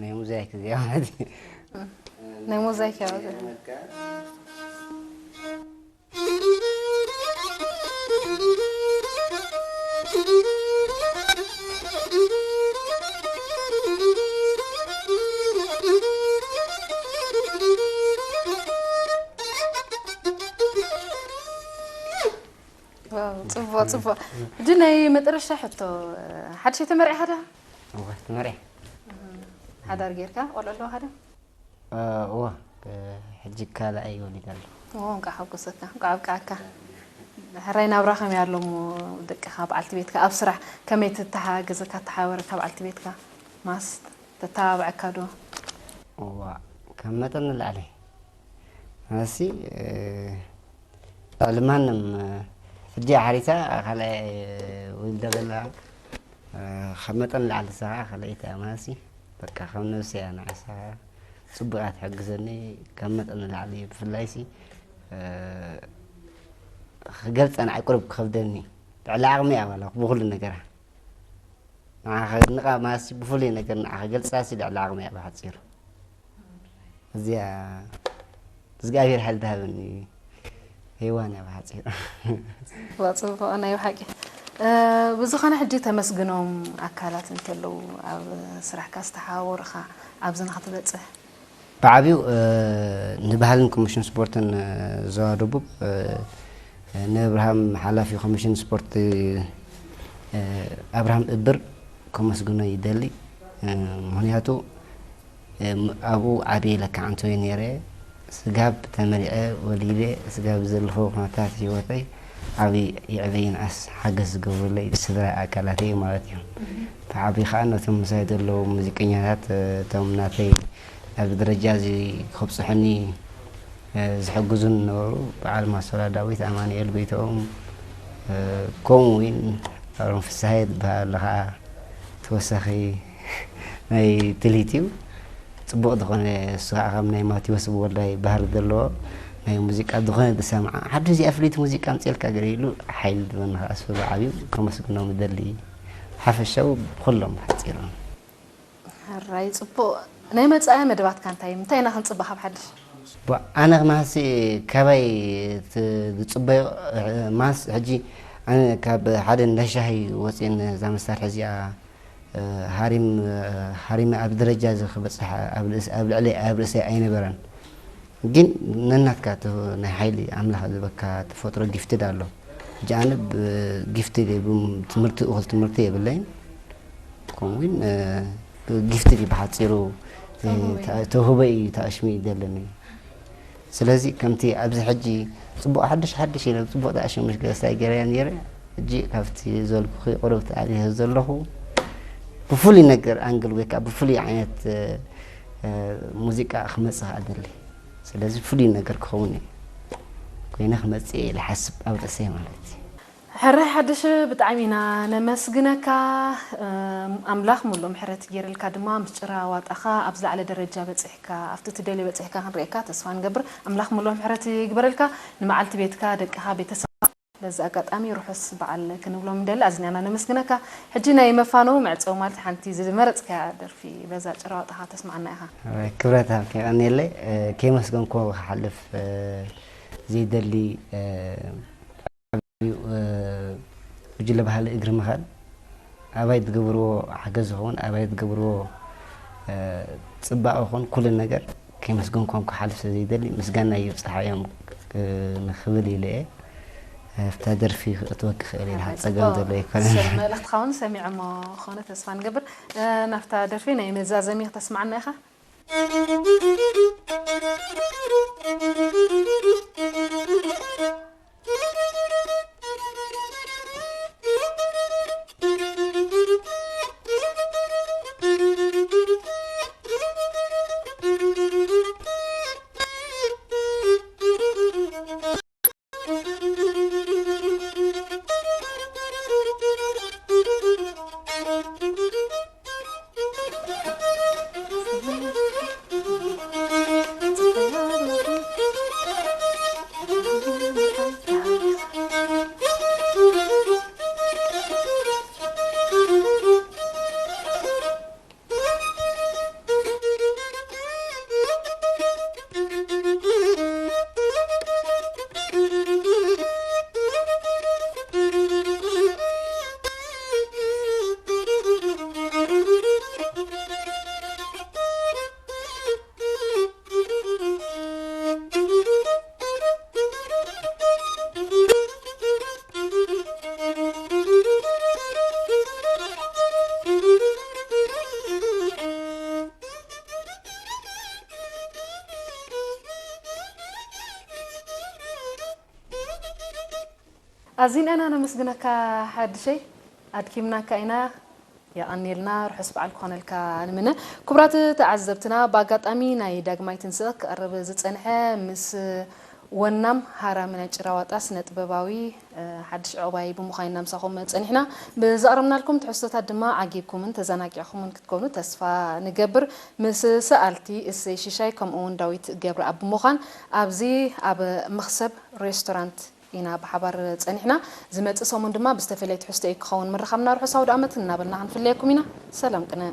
ናይ ሙዛይክ እዚኣ ማለት እዩ። ናይ ሞዛይክ እያ። ዋው፣ ጽቡቕ፣ ጽቡቕ። ሕጂ ናይ መጠረሻ ሕቶ፣ ሓድሽ ተመርዒኻ ዶ? እወ፣ ተመርዒ። ሓዳር ጌርካ? ቆልዑ ኣለዋኻ ዶ? እ፣ እወ፣ እ፣ ሕጂ ካልኣይ ወሊደ ኣለኹ። እወ፣ እንቋዕ ሓጎሰካ፣ እንቋዕ ኣብቅዓካ። ሕራይ ናብራ ከመይ ኣሎ እሞ ደቅኻ፣ በዓልቲ ቤትካ ኣብ ስራሕ ከመይ ትተሓጋገዘካ፣ ትሓባበረካ በዓልቲ ቤትካ? ማስ ተተባብዐካ ዶ? እዋ፣ ካብ መጠን ንላዕሊ። ኣነሲ፣ እ፣ ልዕሊ ማንም፣ እ፣ ሕጂ ሓሪሳ ካልኣይ ወሊዳ ዘላ፣ እ፣ ካብ መጠን ንላዕሊ ንሳ ካልኣይቲ እያ። ኣነሲ በቃ ከም ነብሰይ እያ ንዓይ፣ ንሳ ጽቡቕ እያ ትሕግዘኒ ካብ መጠን ንላዕሊ። ብፍላይሲ፣ እ፣ ክገልጻ ንዓይ ቁሩብ ክኸብደኒ፣ ልዕሊ ዓቕሚ እያ ባላ ብኹሉ ነገራ። ንዓ ከድንቓ ማለትሲ ብፍሉይ ነገር ንዓ ክገልጻሲ ልዕሊ ዓቕሚ እያ ብሓጺሩ። እዚኣ እግዚኣብሔር ሓይሊ ትሃበኒ ሄዋን እያ ብሓጺሩ። ዋ፣ ጽቡቕ ናይ ብሓቂ። እ፣ ብዝኾነ ሕጂ ተመስግኖም ኣካላት እንተለዉ ኣብ ስራሕካ ዝተሓባበሩኻ ኣብዚ ንኽትበጽሕ? ብዓቢኡ፣ እ፣ ንባህልን ኮሚሽን ስፖርትን፣ እ፣ ዞባ ደቡብ፣ እ፣ ንእብርሃም ሓላፊ ኮሚሽን ስፖርት፣ እ፣ ኣብርሃም እብር ከመስግኖ ይደሊ። እ፣ ምኽንያቱ፣ እ፣ ኣብኡ ዓብየ ለካ ዓንቶይ ነይረ። ስጋብ ተመሪዐ ወሊደ፣ ስጋብ ዘለፈው ኩነታት ህይወተይ ዓብይ የዕበይን ኣስ-፣ ሓገዝ ዝገብሩለይ ስድራ ኣካላተይ ማለት እዮም። ብዓብይ ከዓ ነቶም ምሳይ ዘለዉ ሙዚቀኛታት፣ እ፣ እቶም ናተይ ኣብዚ ደረጃ እዚ ከብፅሑኒ፣ እ፣ ዝሕግዙን ዝነበሩ በዓል ማስተላ ዳዊት፣ ኣማኑኤል ጎይትኦም፣ እ፣ ከምኡ እውን ኣሮን ፍስሃየ ዝበሃል ከዓ ተወሳኺ ናይ ትልሂት እዩ። ጽቡቕ ዝኾነ፣ እሱ ከዓ ከም ናይ ማቴዎስ ወልዳይ ባህሪ ዘለዎ ናይ ሙዚቃ ዝኾነ ዝሰምዓ፣ "ሓዱ እዚኣ ፍልይቲ ሙዚቃ ኣምፅኤልካ" ገለ ኢሉ ሓይሊ ዝበኒ ከዓ እሱ ብዓብዩ ከመስግኖም ይደሊ። ሓፈሻዊ ብኹሎም ሓፂሮም። ሕራይ ጽቡቕ። ናይ መጻኢ መደባትካ እንታይ? እንታይ ኢና ክንጽበ ካብ ሓድሽ? ቧ-፣ ኣነ ማሲ ካባይ ት-፣ ዝጽበዮ፣ እ፣ ማስ ሕጂ ኣነ ካብ ሓደ እንዳ ሻሂ ወጺኤ ነዛ መሳርሒ እዚኣ፣ እ፣ ሃሪም-፣ እ፣ ሃሪመ ኣብ ደረጃ እዚ ክበጽሕ ኣብ ልእስ-፣ ኣብ ልዕሊ፣ ኣብ ርእሰይ ኣይነበረን። ግን ነናትካ ተ-፣ ናይ ሓይሊ ኣምላኽ ዝህበካ ተፈጥሮ ጊፍትድ ኣሎ። ሕጂ ኣነ ብ-፣ ጊፍትድ እየ፣ ብም-፣ ትምህርቲ፣ እኹል ትምህርቲ የብለይን። ከምኡ እውን፣ እ፣ ጊፍትድ እዩ ብሓጺሩ፣ እ፣ ተውህቦ እዩ። ተ-፣ ተውህቦ እዩ፣ ተኣሽሙ እዩ ዘለኒ። ስለዚ ከምቲ ኣብዚ ሕጂ ጽቡቕ ሓድሽ ሓድሽ ኢለ ጽቡቕ ተኣሽሙ ገዛይ ገይረያ ነይረ። ሕጂ ካብቲ ዘልኩኺ ቁሩብ ተኣሊኸ ዘለኹ ብፍሉይ ነገር ኣንግል ወይ ከዓ ብፍሉይ ዓይነት፣ እ፣ እ፣ ሙዚቃ ክመጽእ ከኣ እደሊ። ስለዚ ፍሉይ ነገር ክኸውን እየ ኮይነ ክመጽእ እየ ኢለ ሓስብ ኣብ ርእሰይ ማለት እዩ። ሕራይ ሓድሽ፣ ብጣዕሚ ኢና ነመስግነካ። እም፣ ኣምላኽ ሙሉእ ምሕረት ገይርልካ ድማ ምስ ጭራ ዋጣኻ ኣብ ዝለዓለ ደረጃ በጺሕካ፣ ኣብቲ ትደልዮ በጺሕካ ክንርእየካ ተስፋ ንገብር። ኣምላኽ ሙሉእ ምሕረት ይግበረልካ። ንመዓልቲ ቤትካ፣ ደቅኻ፣ ቤተሰብካ በዚ ኣጋጣሚ ርሑስ በዓል ክንብሎም ንደሊ። ኣዝና ኢና ነመስግነካ። ሕጂ ናይ መፋነዊ መዕጸዊ ማለት ሓንቲ ዝመረጽካያ ደርፊ በዛ ጭራ ዋጣኻ ተስምዓና ኢኻ። ሕራይ ክብረት ሃብኪ፣ የቐንየለይ። እ፣ ከየመስገንኩ ክሓልፍ፣ እ፣ ዘይደሊ፣ እ፣ እዩ፣ እ፣ ጉጅለ ባህሊ እግሪ ምኻድ ኣባይ ዝገብርዎ ሓገዝ ይኸውን፣ ኣባይ ዝገብርዎ፣ እ፣ ጽባቐ ይኹን ኩሉ ነገር ከየመስገንኩም ክሓልፍ ስለ ዘይደሊ ምስጋና ይብጽሓዮም፣ እ፣ ንኽብል ኢለ እየ። ኣብታ ደርፊ ክእትወኪ ክእል እየ፣ ኣባይ ጸገም ጽቡቕ ዘሎ ኣይኮነን። ሰብ መልእኽትኻ እውን ሰሚዖሞ ክኾነ ተስፋ ንገብር። እ፣ ናብታ ደርፊ ናይ መዛዘሚ ክተስምዓና ኢኻ? ኣዚና ኢና ነመስግነካ ሓድሸይ፣ ኣድኪምናካ ኢና። የቐንየልና፣ ርሑስ በዓል ክኾነልካ ንምነ። ክቡራት ተዓዘብትና፣ ብኣጋጣሚ ናይ ዳግማይ ትንስእ ክቐርብ ዝጸንሐ ምስ ወናም ሃራሚ ናይ ጭራዋጣ ስነ ጥበባዊ ሓድሽ ዕቑባይ ብምዃን ኢና ምሳኹም ጸኒሕና። ብዘቕረብናልኩም ትሕዝቶታት ድማ ዓጊብኩምን ተዘናጊዕኩምን ክትኮኑ ተስፋ ንገብር። ምስ ሰኣልቲ እሰይ ሽሻይ ከምኡ እውን ዳዊት ገብረኣብ ብምዃን ኣብዚ ኣብ መኽሰብ ሬስቶራንት ኢና ብሓባር ጸኒሕና። ዝመጽእ ሰሙን ድማ ብዝተፈለየ ትሕዝቶ እዩ ክኸውን። ምርኻብና ርሑስ ኣውደ ኣመት እናበልና ክንፍለየኩም ኢና። ሰላም ቅነ።